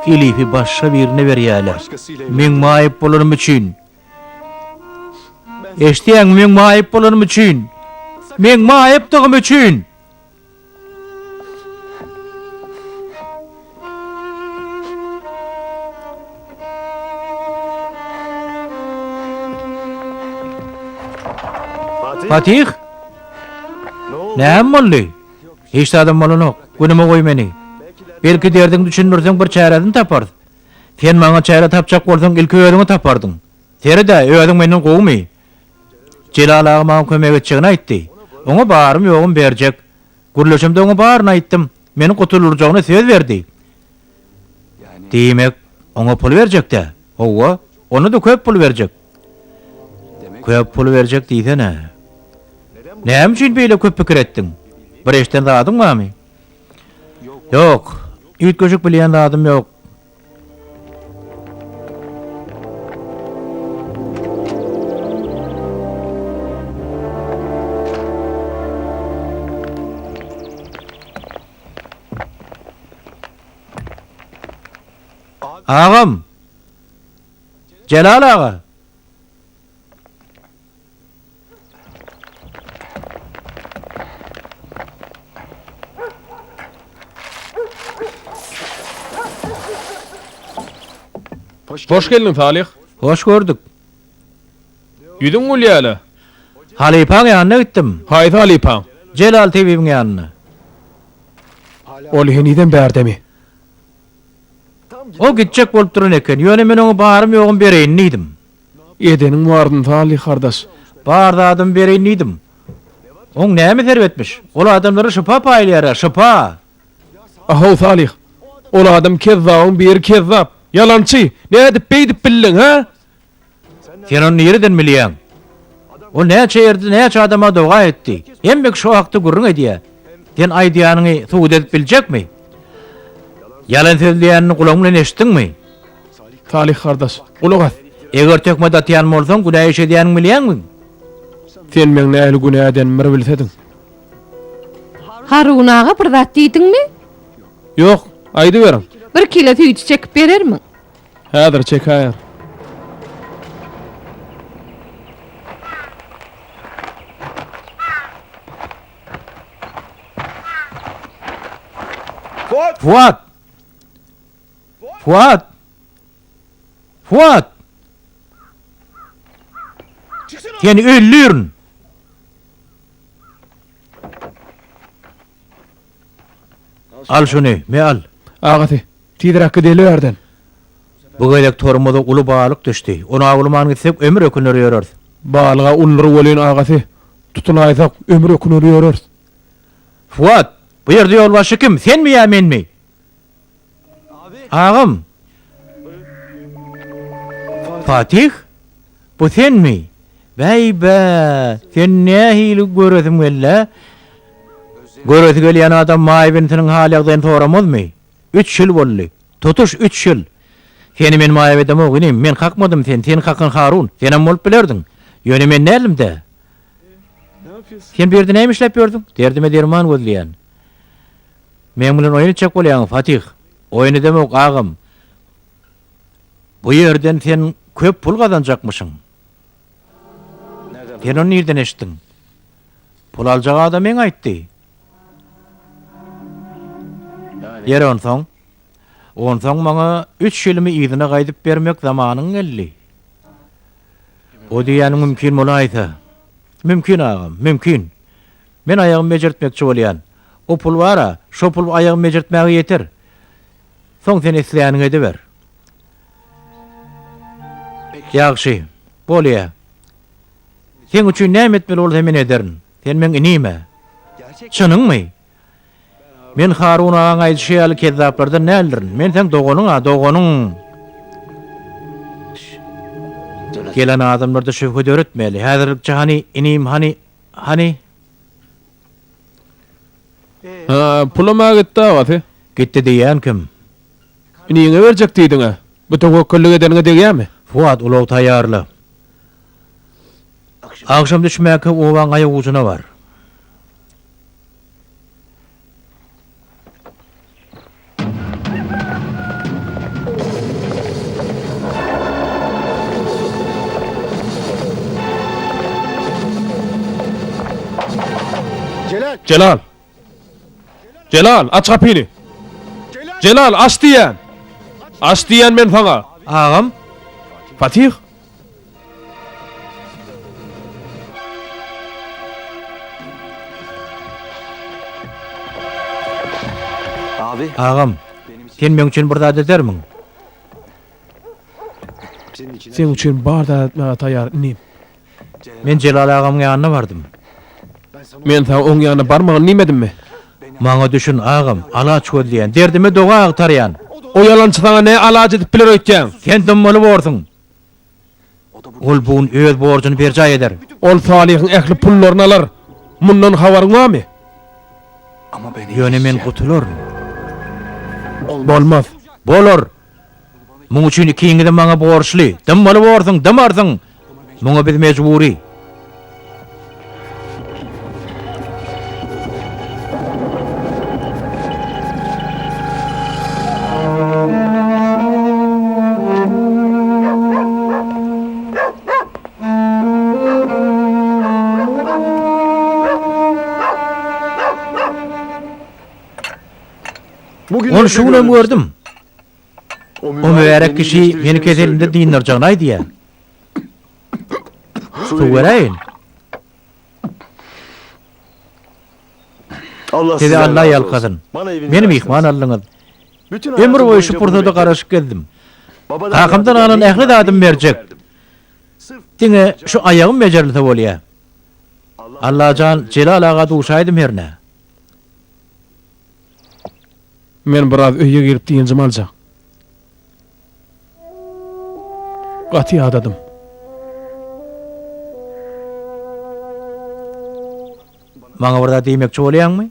Elifi başga birine berýäler. Meň maýyp bolanym üçin. Eşidýäňmi, meň maýyp bolanym üçin. Meň maýypdygym üçin! Fatih? Näme boldy? Hiç zadam bolanok. Günüme goý meni. Belki derdiňi düşündirseň bir çäresini taparys. Sen maňa çäre tapjak bolsaň ilki özüňi tapardyň. Seret-ä, özüň menden gowumy? Jelal aga maňa kömek etjegini aýtdy. Oňa barym-ýogum berjek. Gürleşemde oňa baryny aýtdym. Meni gutulyrjagyna söz berdi. Diýmek, oňa pul berjek-dä? Hawa, onda-da köp pul berjek. Köp pul berjek diýsene. Näme üçin beýle köp pikir etdiň? Bir eşiden zadyň barmy? Ýok, üýtgeşik bilýän zadym ýok. Agam! Jelal aga! Hoş geldiň, Salyh. Hoş gördük. Ýüzüň gülýä-le. Halypaň ýanyna gitdim. Haýsy halypaň? Jelal tebibiň ýanyna. Ol henizem bärdemi? O gitjek bolup duran eken, ýöne men oňa barym-ýogum bereýin diýdim. Edeniň bardyny Salyh gardaş. Bar zadymy bereýin diýdim. Oň nämesi erbetmiş? Ol adamlara şypa paýlaýar-a, şypa! A-how, Salyh! Ol adam kezzabyň biri kezzap! Ýalançy! Nädip beýdip bildiň, hä? Sen ony nireden bilýäň? Ol näçe ýerde näçe adama doga etdi. Hemme kişi o hakda gürrüň edýär. Sen aýdýanyňy subut edip biljekmi? Ýalan sözleýänini gulagyň bilen eşitdiňmi? Salyh gardaş, gulak as! Eger töhmet atýan bolsaň, günä iş edýäniňi bilýäňmi? Sen meň nähili günä edenimi bir bilsediň. Harun aga bir zat diýdiňmi? Ýok, aýdyberiň. Bir kilo süýji çekip berermiň? Häzir çekäýer. Fuat! Fuat! Fuat! Seni öldürin! Al şuny, me al. Agasy, tizräk gideli bärden. Bu gezek torumyza uly balyk düşdi. Ony awlaman gitsek, ömür öküner ýöreris. Balyg-a uludyr welin, agasy, tutulaýsak, ömür öküner ýöreris. Fuat, bu ýerde ýolbaşçy kim, senmi ýa menmi? Agam! Fatih? Bu senmi? Bäý-bä, seni nähili göresim geldi-ä? Göresi gelýän adam maýyp inisiniň hal-ýagdaýyny soramazmy? Üç ýyl boldy. Tutuş üç ýyl. Seni men maýyp edemok, inim. Men kakmadym seni, seni kakan Harun. Senem bolup bilerdiň. Ýöne men däldim-dä. Sen bu ýerde näme işläp ýördüň? Derdime derman gözleýän. Meň bilen oýun etjek bolýaňmy, Fatih? Oýun edemok, agam. Bu ýerden sen köp pul gazanjakmyşyň. Sen ony nirden eşitdiň? Pul aljak adam meň aýtdy. Ýeri onsoň? Onsoň maňa üç ýylymy yzyna gaýdyp bermek zamanyň geldi. O diýýäniň mümkin bolaýsa. Mümkin agam, mümkin. Men aýagymy bejertmekçi bolýan. O pul bar-a, şo pul aýagymy bejertmäge ýeter. Soň sen isleýäniňi ediber. Ýagşy, bolýa. Seň üçin näme etmeli bolsa men ederin. Sen meň inim-ä. Çynyňmy? Men Harun agaň aýdyşy ýaly kezzaplardan däldirin. Men seň doganyň-a, doganyň. Gelen adamlarda şübhe döretmeli. Häzirlikçe hany, inim, hany, hany? Hä, pulam-a gitdi agasy. Gitdi diýýän kim? Iniňe berjek diýdiň-ä. Bu töwekgellik edeniňe degýämi? Fuat, ulag taýýarla. Agşam düşmäkä obaň aýagujuna bar. Jelal! Jelal, aç gapyny! Jelal, aç diýýän! Aç diýýän men saňa! Agam? Fatih? Agam, sen meň üçin bir zat edermiň? Seň üçin bar zat etmäge taýýar, inim. Men Jelal agamyň ýanyna bardym. Men saňa oň ýanyna barmagyn diýmedimmi? Maňa düşün, agam, alaç gözleýän, derdime doga agtarýan. O ýalançy saňa nä alaç edip biler öýtýäň? Sen dymmaly borsuň. Ol bu gün öz borjuny berjaý eder. Ol Salyhyň ähli pullaryny alar. Mundan habaryň barmy? Ýöne men gutularyn. Bolmaz. Bolar. Muň üçin ikiňizem maňa borçly. Dymmaly borsuň, dymarsyň. Muňa biz mejbury. Ony şu günem gördüm. O mübärek kişi meni keselimde dyndarjagyny aýdýar. Suw beräýin. Sizi Alla ýalkasyn. Meni myhman aldyňyz. Ömür boýy şu pursada garaşyp gezdim. Kakamdan galan ähli zadymy berjek. Diňe şu aýagym bejerilse bolýa. Allajan Jelal aga duşaýdym hernä. Men biraz öýe girip dynjymy aljak. Gaty ýadadym. Maňa bir zat diýmekçi bolýaňmy?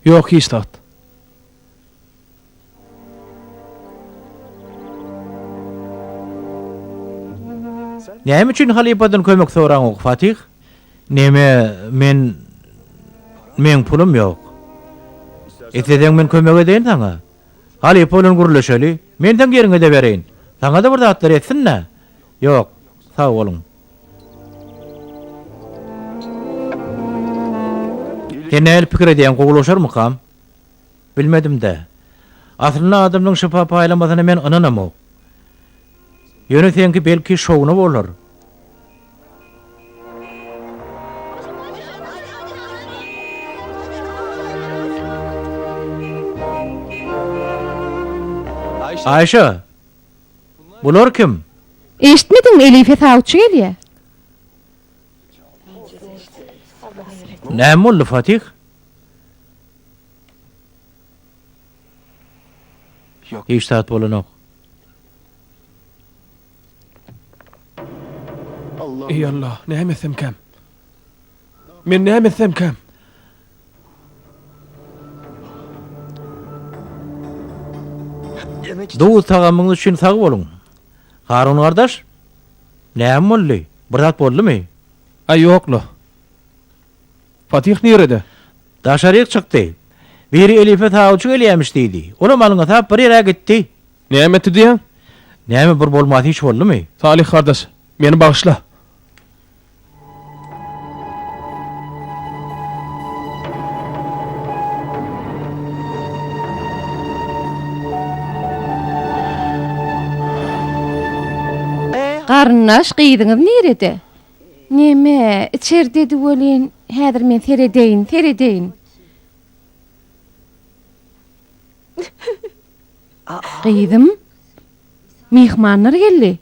Ýok, hiç zat. Näme üçin halypadan kömek soraňok, Fatih? Neme, men, meň pulum ýok. Isleseň men kömek edeýin saňa. Halypa bilen gürleşeli. Men seň ýeriňe-de bereýin. Saňa-da bir zatlar etsin-dä. Ýok, sag boluň. Sen nähili pikir edýäň, gowulaşarmykam? Bilmedim-dä. Aslynda adamlaryň şypa paýlamasyna men ynanamok. Ýöne seňki belki şowuna bolar. Aýşa! Bular kim? Eşitmediňmi, Elife sawçy gelýä. Näme boldy, Fatih? Hiç zat bolanok. Eý Allah, näme etsemkäm? Men näme etsemkäm? Duz tagamyňyz üçin sag boluň. Harun gardaş, näme boldy? Bir zat boldumy? Aý ýok-la. Fatih nirede? Daşaryk çykdy. Biri Elife sawçy gelýämiş diýdi. Olam alňasap bir ýere gitdi. Näme etdi diýýäň? Näme bir bolmasy iş boldumy? Salyh gardaş, meni bagyşla. Garyndaş, gyzyňyz nirede? Neme, içerdedi welin, häzir men seredeýin, seredeýin. Gyzym, myhmanlar geldi.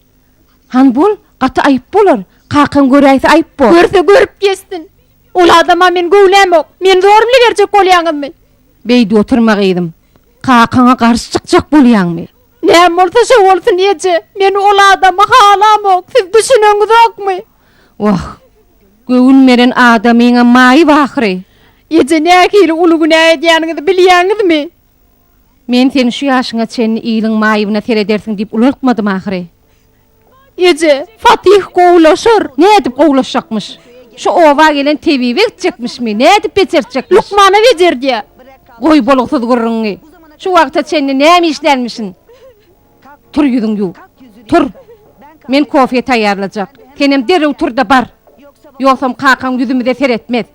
Han bol, gaty aýyp bolar. Kakaň göräýse aýyp bor. Görse görüp geçsin. Ol adama men göwlämok. Meni zor bile berjek bolýaňyzmy? Beýdip oturma gyzym. Kakaňa garşy çykjak bolýaňmy? Näme bolsa şo bolsun eje. Men ol adamy halamok. Siz düşüneňizokmy? Wah, göwün beren adamyňam maýyp ahyry. Eje nähili uly günä edýäniňizi bilýäňizmi? Men seni şu ýaşyňa çenli iliň maýybyna seredersiň diýip ulaltmadym ahyry. Eje, Fatih gowulaşar. Nädip gowulaşjakmyş? Şu oba gelen tebibe gitjekmişmi? Nädip bejertjekmiş? Lukmana bejerdýä. Goý bolgusyz gürrüňiňi. Şu wagta çenli näme işlänmişin? Tur ýüzüňi ýuw. Tur. Men kofe taýýarlajak. Senem derrew tur-da bar. Ýogsam kakaň ýüzümize seretmez.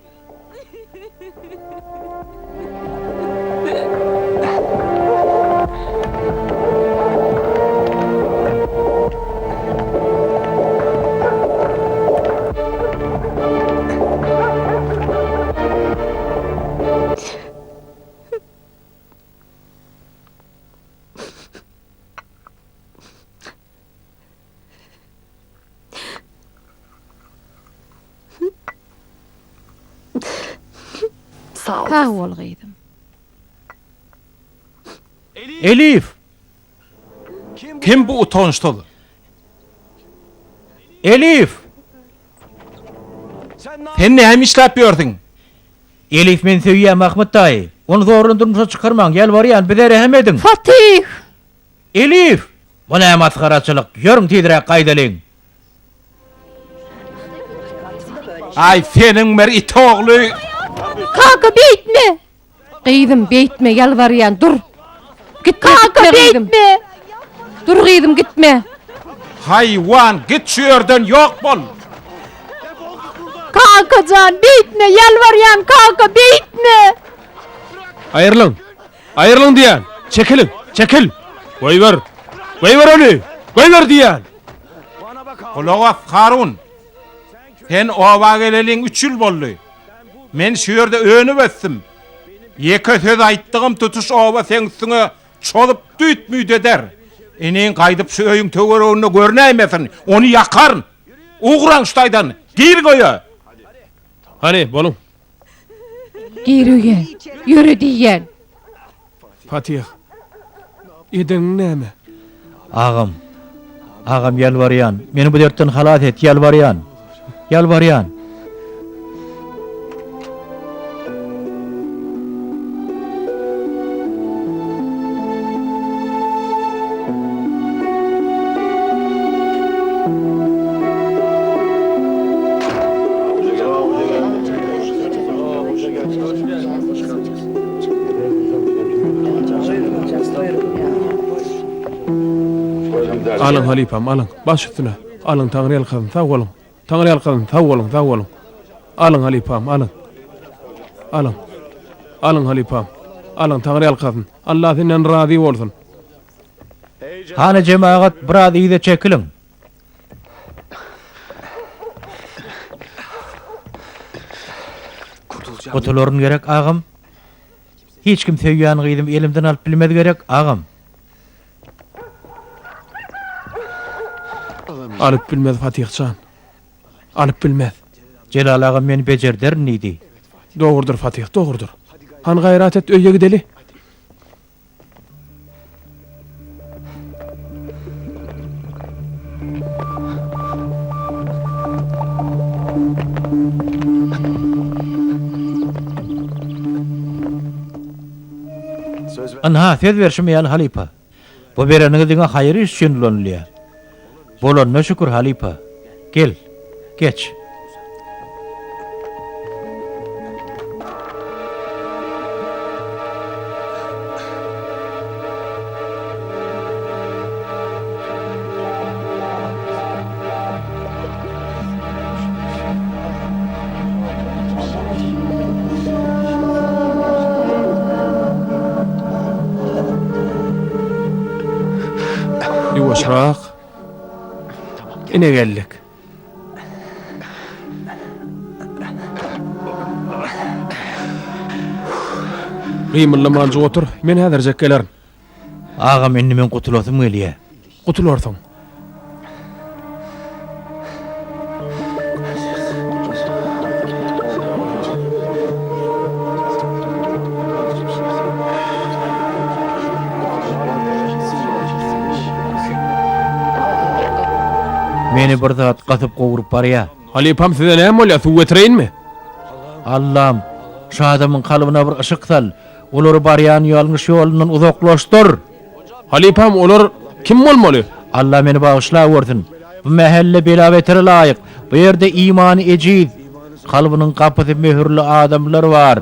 Sag bol gyzym. Elif! Kim bu utançsyz? Elif! Sen näme işläp ýörsüň? Elif meni söýýär Mahmyt daýy. Ony zordan durmuşa çykarmaň, ýalbarýan, bize rehim ediň. Fatih! Elif! Bu nä masgaraçylyk, ýörüň tizräk gaýdalyň. Aý seniň bir it ogly. Kaka beýtme! Gyzym beýtme ýalbarýan dur. Gitme Kaka gitme gyzym. beýtme! Dur gyzym gitme. Haýwan git şu ýerden ýok bol. Kakajan beýtme ýalbarýan kaka beýtme! Aýrylyň! Aýrylyň diýýän! Çekiliň! Çekil! Goýber! Goýber ony! Goýber diýýän! Gulak as, Harun! Sen oba geleliň üç ýyl boldy. Men şu ýerde önüp-ösdüm. Ýeke söz aýtdygym tutuş oba seň üstüňe çozup düýt-müýt eder. Iniň gaýdyp şu öýüň töwereginde görünäýmesin, ony ýakaryn! Ugraň şu taýdan! Giriň öýe! Hany, boluň! Gir öýe, ýöre diýýän. Fatih, edeniň näme? Agam, agam ýalbarýan, meni bu dertden halas et, ýalbarýan. Ýalbarýan. Alyň halypam, alyň. Baş üstüne. Alyň Taňryýalkasyn, sag boluň. Taňryýalkasyn, sag boluň, sag boluň. Alyň halypam, alyň. Alyň. Alyň halypam. Alyň Taňryýalkasyn. Allah senden razy bolsun. Hany jemagat biraz yza çekiliň. Gutularyn gerek agam. Hiç kim söýýän gyzym elimden alyp bilmez gerek agam. Alyp bilmez Fatyh jan. Alyp bilmez. Jelal agam men bejerderin diýdi. Dogrudyr Fatyh, dogrudyr. Hany gaýrat et öýe gideli. Ynha, söz berşim ýaly halypa. Bu bereniňiz diňe haýyr iş üçin ulanylýar. Bolanyna şükür halypa. Gel, geç. Ýuwaşrak. Ine geldik. Gymyldamanjyk otur, men häzirjek gelerin. Agam indi men gutulasym gelýä. Gutularsyň. Meni bir zat gasyp gowrup barýa. Halypam size näme bolýa suw getireýinmi? Allam, şu adamyň kalbyna bir yşyk sal. Olary barýan ýalňyş ýolundan uzaklaşdyr! Halypam, olar kim bolmaly? Alla meni bagyşlawörsün! Bu mähelle bela-betere laýyk. Bu ýerde imany ejiz, kalbynyň gapysy möhürli adamlar bar.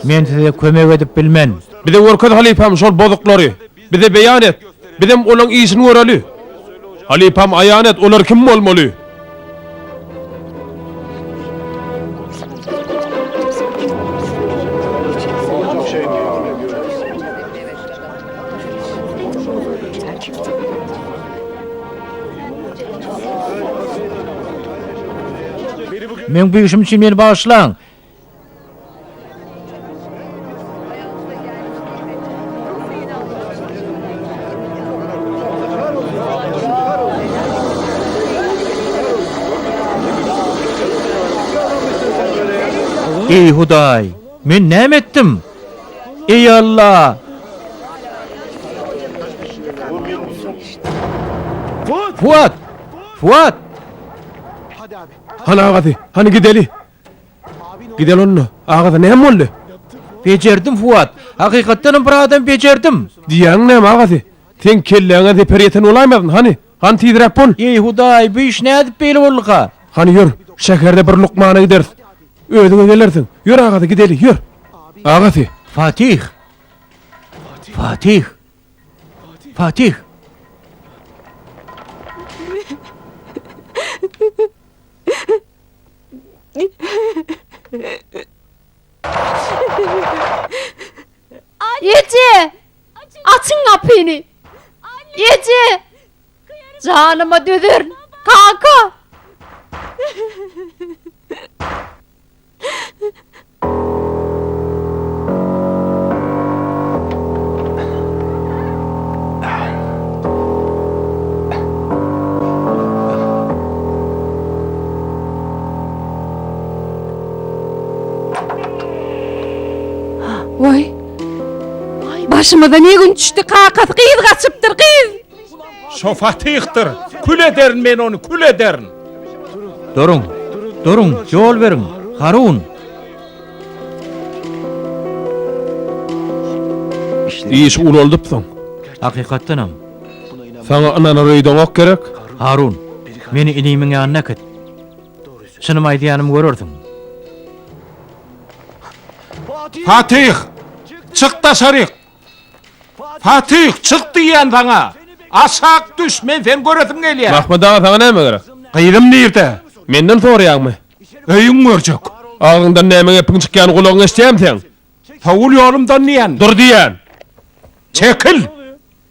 Men size kömek edip bilmen. Bize görkez halypam şol bozuklary. Bize beýan et. Bizem olaň işini göreli. Halypam aýan et olar kim bolmaly? Meň bu işim üçin meni bagyşlaň. Eý Hudaý, men näme etdim? Eý Alla! Fuat! Fuat! Hany agasy, hany gideli. Gideli onda. Agasy näme boldy? Bejerdim Fuat. Hakykatdanam bir adam bejerdim. Diýýäniň näme agasy? Seň kelläňe zeper ýeten bolaýmasyn, hany? Hany tizräk bol. Eý Hudaý, bu iş nädip beýle bolduka? Hany ýör, şäherde bir lukmana gideris. Özüňe gelersiň. Ýör agasy gideli, ýör. Agasy. Fatih! Fatih! Fatih! Eje! Açyň gapyny! Eje! Janyma dözerin, kaka! Waý. Başymyza ne gün düşdi kakasy gyz gaçypdyr gyz. Şo Fatyhdyr. Kül ederin men ony, kül ederin. Duruň, duruň, ýol beriň, Harun! Işi ulaldypsyň. Hakykatdanam. Saňa ynanar öýdeňok gerek? Harun, meni inimiň ýanyna äkit. Çynymy aýdýanymy görersiň. Fatyh! Çyk daşaryk! Fatyh, çyk diýýän saňa! Aşak düş, men seni göresim gelýär. Mahmyt aga saňa näme gerek? Gyzym nirde? Menden soraýaňmy? Öýüňi görjek. Agzyňdan näme gepiň çykýany gulagyň eşidýärmi seň? Sowul ýolumdan diýýän. Dur diýýän. Çekil!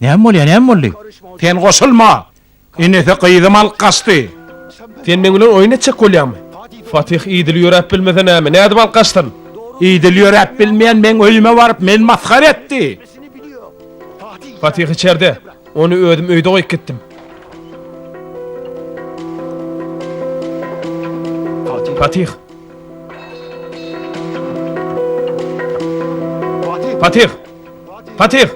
Näme bolýar, näme boldy? Sen goşulma! Enesi gyzymy alyp gaçdy. Sen meň bilen oýun etjek bolýaňmy? Fatyh idili ýöräp bilmese näme, nädip alyp gaçsyn? Idili ýöräp bilmeýän meň öýüme baryp meni masgara etdi. Fatyh içerde. Ony özüm öýde goýup gitdim. Fatih! Fatih! Fatih!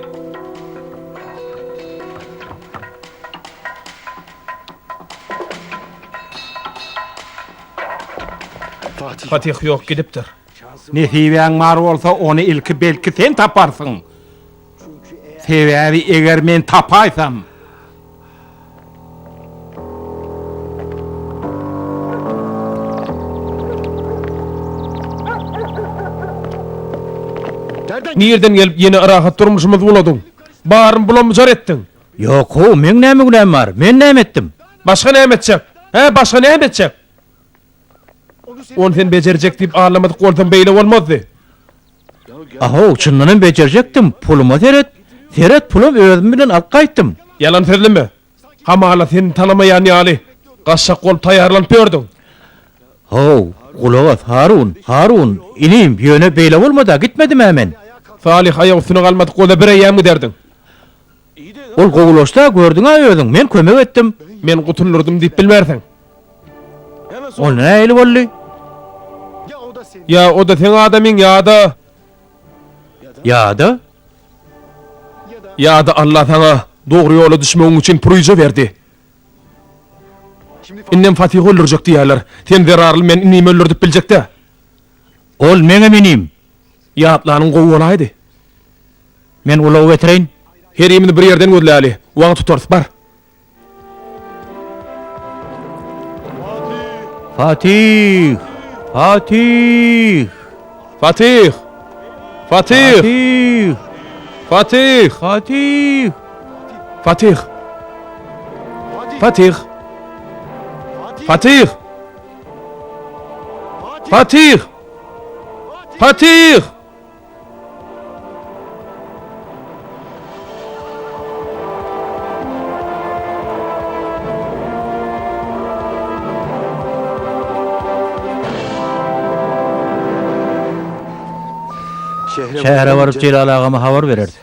Fatih ýok gidipdir. Nesibäň bar bolsa ony ilki belki sen taparsyň. Sebäbi eger men tapaýsam. Nirden gelip ýene rahat durmuşymyzy buladyň? Baryny bulam-bujar etdiň. Ýok-how, meň näme günäm bar? Men näme etdim? Başga näme etjek? Hä, başga näme etjek? Ony sen bejerjek diýip aldamadyk bolsaň beýle bolmazdy. Ahow, çyndanam bejerjekdim, puluma seret. Seret, pulam özüm bilen alyp gaýtdym. Ýalan sözleme. Hamala seni tanamaýan ýaly, gaçjak bolup taýýarlanyp ýördüň. How, gulak as, Harun, Harun, inim, ýöne beýle bolmad-a, gitmedim-ä men. Salyh aýak üstüne galmadyk bolsa bireýýäm giderdiň. Ol gowulaşdy-a, gördüň-ä özüň, men kömek etdim. Men gutuldurdym diýip bilmersiň. Onda nähili boldy? Ýa o-da seň adamyň, ýa-da. Ýa-da? Ýa-da Alla saňa dogry ýola düşmegiň üçin puryja berdi. Indem Fatyhy öldürjek diýýärler. Sen zerarly men inimi öldürdip biljek-dä. Ol meňem inim. Ýatlanyň gowy bolaýdy. Men ulagy getireýin. Herimizi bir ýerden gözläli. Wagt tutarys, bar. Fatih! Fatih! Fatih! Fatih! Fatih! Fatih! Fatih! Fatih! Fatih! Fatih! Fatih! Fatih! Şähere baryp Jelal agama habar bereris.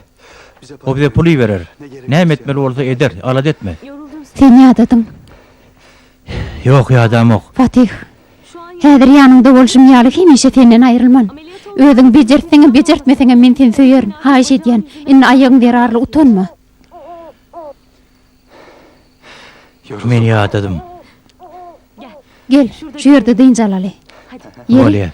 O bize pul iberer. Näme etmeli bolsa eder, alada etme. Sen ýadadyň. Ýok, ýadamok. Fatih. Häzir ýanyňda bolşum ýaly hemişe senden aýrylman. Özüň bejertseňem, bejertmeseňem men seni söýerin. Haýyş edýän, indi aýagyň zerarly utanma. Men ýadadym. Gel, şu ýerde dynç alaly. Ýeri. Bolýa.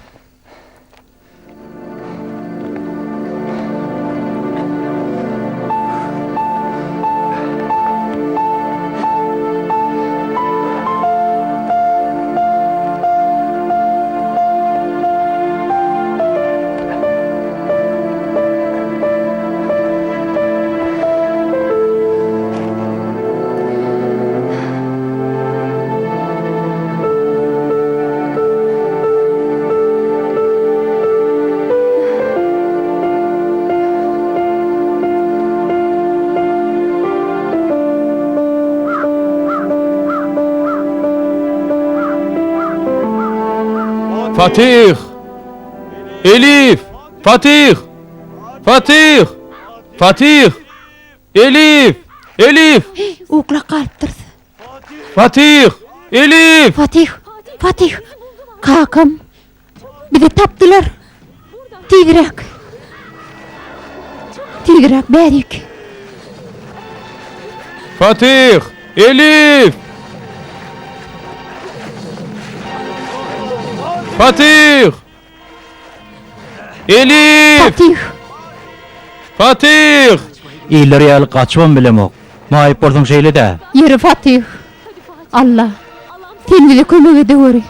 Fatih! Elif! Fatih! Fatih! Fatih! Elif! Elif! Uklap galypdyrys. Fatih! Elif! Fatih! Fatih! Kakam! Bizi tapdylar! Tizräk! Tizräk bärik! Fatih! Elif! Fatih! Elif! Fatih! Fatih! Iller ýaly gaçybam bilemok. Maýyp bolsaň şeýle-dä. Ýeri Fatih! Alla, sen bize kömek edeweri.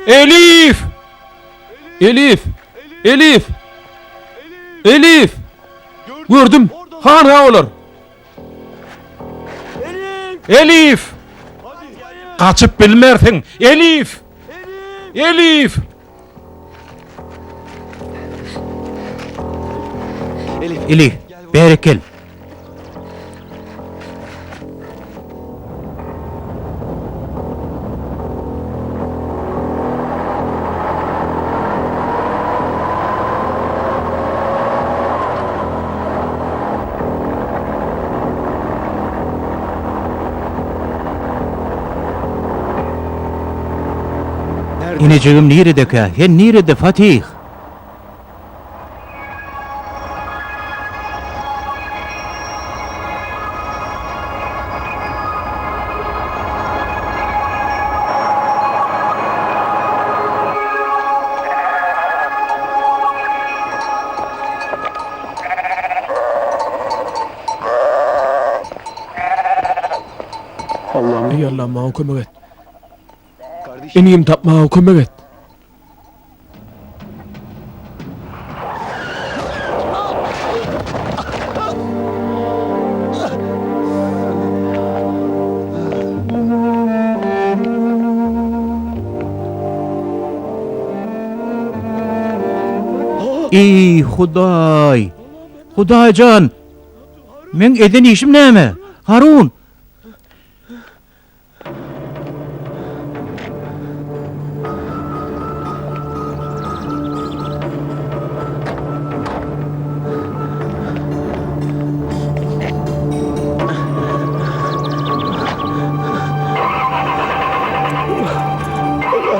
Elif! Elif! Elif! Elif! Gördüm. Hanha olar. Elif! Gaçyp bilmersiň. Elif! Elif! Elif, bärik gel. Inejigim niredekä? Sen nirede, Fatih? Eý Allam maňa kömek et. Inimi tapmaga kömek et. Eý, Hudaý! Hudaý jan! Meň eden işim näme? Harun!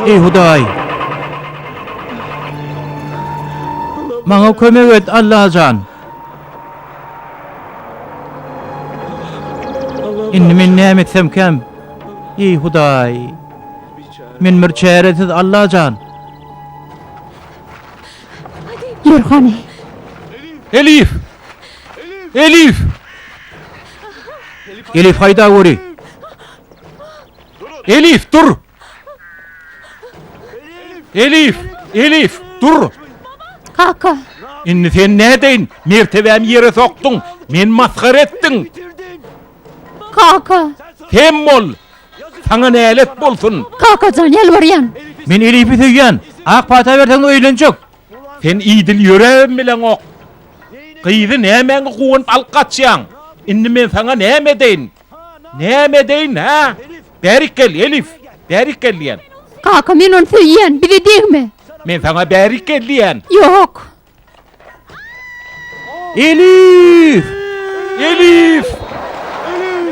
Eý Hudaý! Maňa kömek et, Allajan! Indi men näme etsemkäm? Eý Hudaý! Men bir çäresiz Allajan! Ýör hany. Elif! Elif! Elif haýda göri. Elif dur! Elif! Elif dur! Kaka. Indi sen nädeýin? Mertebämi ýere sokduň. Men masgara etdiň. Kaka. Sem bol! Saňa nälet bolsun! Kakajan ýalbarýan. Men Elifi söýýän. Ak pata berseň öýlenjek. Sen idil ýöräbem bileňok. Gyzy nämäňe guwanyp alyp gaçýaň? Indi men saňa näme edeýin? Näme edeýin, hä? Bärik gel, Elif! Bärik gel diýýän. Kaka, men ony söýýän, bize degme. Men saňa bärik gel diýýän. Ýok. Elif! Elif!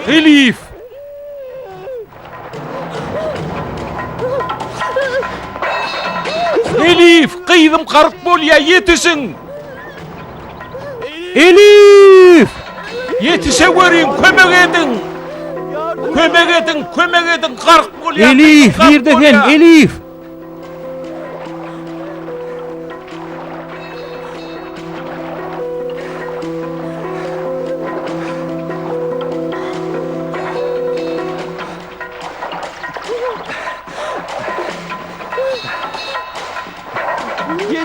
Elif! Elif, gyzym gark bolýa, ýetişiň! Elif! Ýetişeweriň, kömek ediň! Kömek ediň, kömek ediň, gark bolýa! Elif, nirde sen, Elif?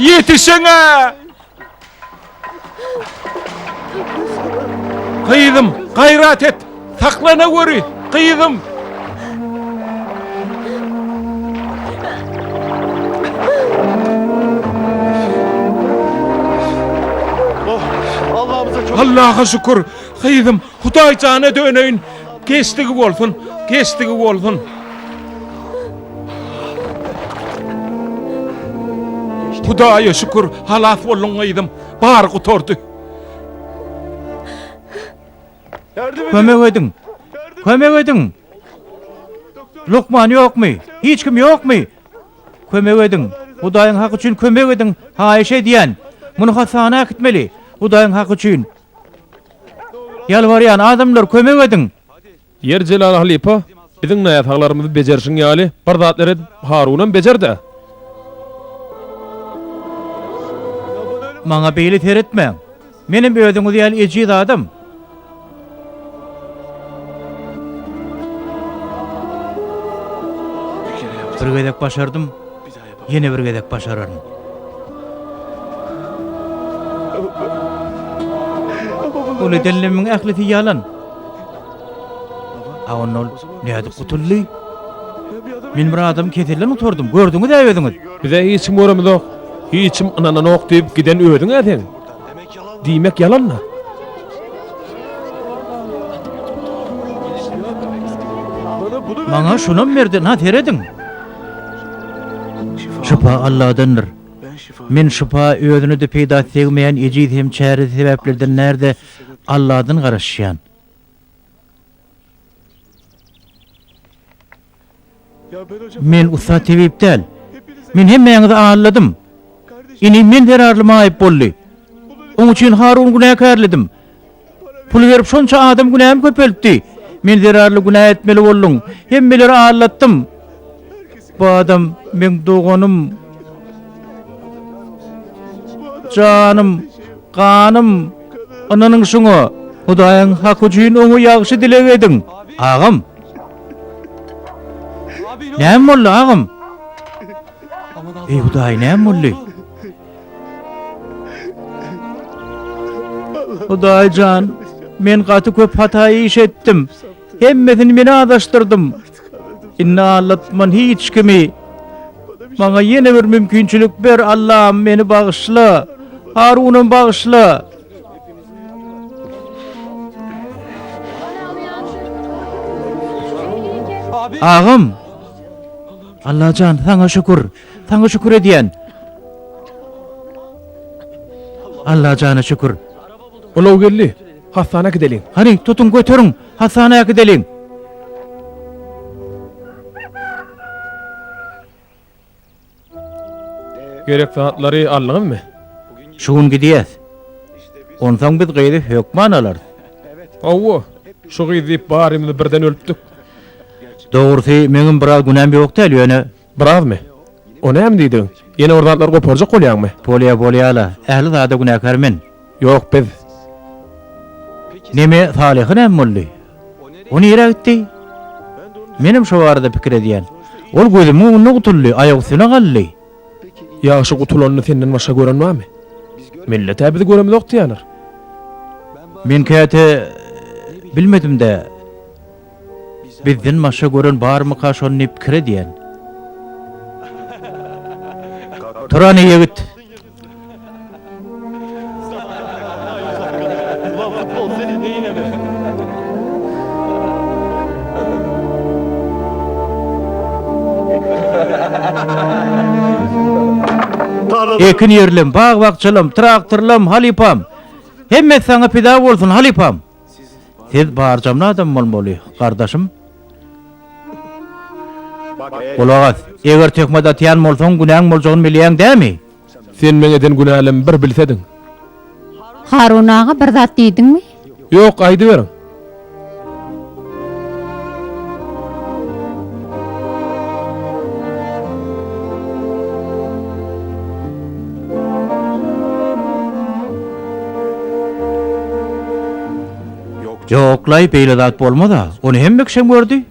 Ýetişiň-ä! Gyzym, gaýrat et! Saklanaweri, gyzym! Allaha şükür, gyzym, Hudaý jana döneýin. Geçdigi bolsun, geçdigi bolsun. Hudaýa şükür, halas bolduň gyzym. Bary gutardy. Kömek ediň! Kömek ediň! Lukman ýokmy? Hiç kim ýokmy? Kömek ediň! Hudaýyň haky üçin kömek ediň, haýyş edýän! Muny hassahana äkitmeli! Hudaýyň haky üçin! Ýalbarýan, adamlar, kömek ediň! Ýer Jelal halypa, biziň näsaglarymyzy bejerişiň ýaly, bir zatlar edip, Harunam bejer-dä! Maňa beýle seretmäň. Menem özüňiz ýaly ejiz adam. Bir gezek başardym, ýene bir gezek başararyn. Ol edenlerimiň ählisi ýalan. A onda ol nädip gutuldy? Men bir adamy keselden gutardym, gördüňiz-ä özüňiz. Bize hiç kim göremizok, hiç kim ynananok diýip giden özüň-ä seň. Diýmek ýalan-da. Maňa şunam berdi, na serediň. Şypa Alladandyr. Men şypa özüne-de peýdasy degmeýän ejiz hem çäresiz sebäplerden närde Alladan garaşýan. Men ussat tebip däl. Men hemmäňizi aldadym. Inim men zerarly maýyp boldy. Oň üçin Harun günäkärledim. Pul berip şonça adam günämi köpeltdi. Men zerarly günä etmeli bolduň. Hemmeleri aldatdym. Bu adam meň doganym. Janym, ganym. Ynanyň şuňa. Hudaýyň haky üçin oňa ýagşy dileg ediň. Agam. Näme boldy, agam? Eý, Hudaý, näme boldy? Hudaý jan, men gaty köp hata iş etdim. Hemmesini men azaşdyrdym. Indi aldatman hiç kimi. Maňa ýene bir mümkinçilik ber, Allam, meni bagyşla. Harunam bagyşla. Agam! Allajan, saňa şükür. Saňa şükür edýän. Allajana şükür. Ulag geldi. Hassana äkideliň. Hany, tutuň göteriň, hassana äkideliň. Gerek zatlary aldyňyzmy? Şu gün gidýäs. Onsoň biz gyzy hökman alarys. Hawa, şu gyz diýip barymyz birden ölüpdik. Dogrusy, meňem biraz günäm ýok däl, ýöne. Birazmy? O näme diýdigiň? Ýene bir zatlar goparjak bolýaňmy? Bolýa, bolýa-la. Ähli zada günäkär men. Ýok, biz. Neme, Salyha näme boldy? O nirä gitdi? Menem şo barada pikir edýän. Ol gözümiň öňünde gutuldy, aýak üstüne galdy. Ýagşy gutulanyny senden başga gören barmy? Millet-ä bizi göremzok diýýärler. Men käte bilmedim-dä. Bizden başga gören barmyka şony diýip pikir edýän. Tur hany ýigit. Ekin ýerlem, bag-bakjalam, traktorlam, halypam. Hemmesi saňa pida bolsun, halypam. Siz barjamly adam bolmaly, gardaşym. Gulak as, eger töhmet atýan bolsaň, günäň boljagyny bilýäň dämi? Sen meň eden günälerimi bir bilsediň. Harun aga bir zat diýdiňmi? Ýok, aýdyberiň. Ýoklaý, beýle zat bolmaz-a. Ony hemme kişem gördi.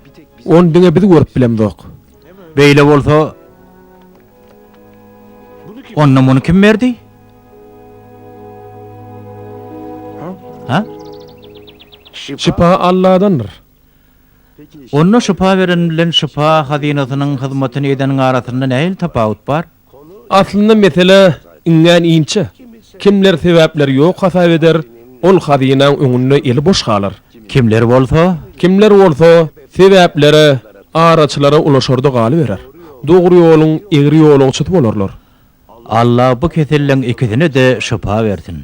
Ony diňe biz görüp bilemzok. Beýle bolsa, onda muny kim berdi? Ha? Şypa Alladandyr. Onda şypa beren bilen şypa hazynasynyň hyzmatyny edeniň arasynda nähili tapawut bar? Aslynda mesele iňňän inçe. Kimler sebäpleri ýok hasap eder, ol hazynaň öňünde eli boş galar. Kimler bolsa? Kimler bolsa sebäplere, araçylara ulaşarda galyberer. Dogry ýoluň egri ýolagçysy bolarlar. Allah bu keselleň ikisine-de şypa bersin.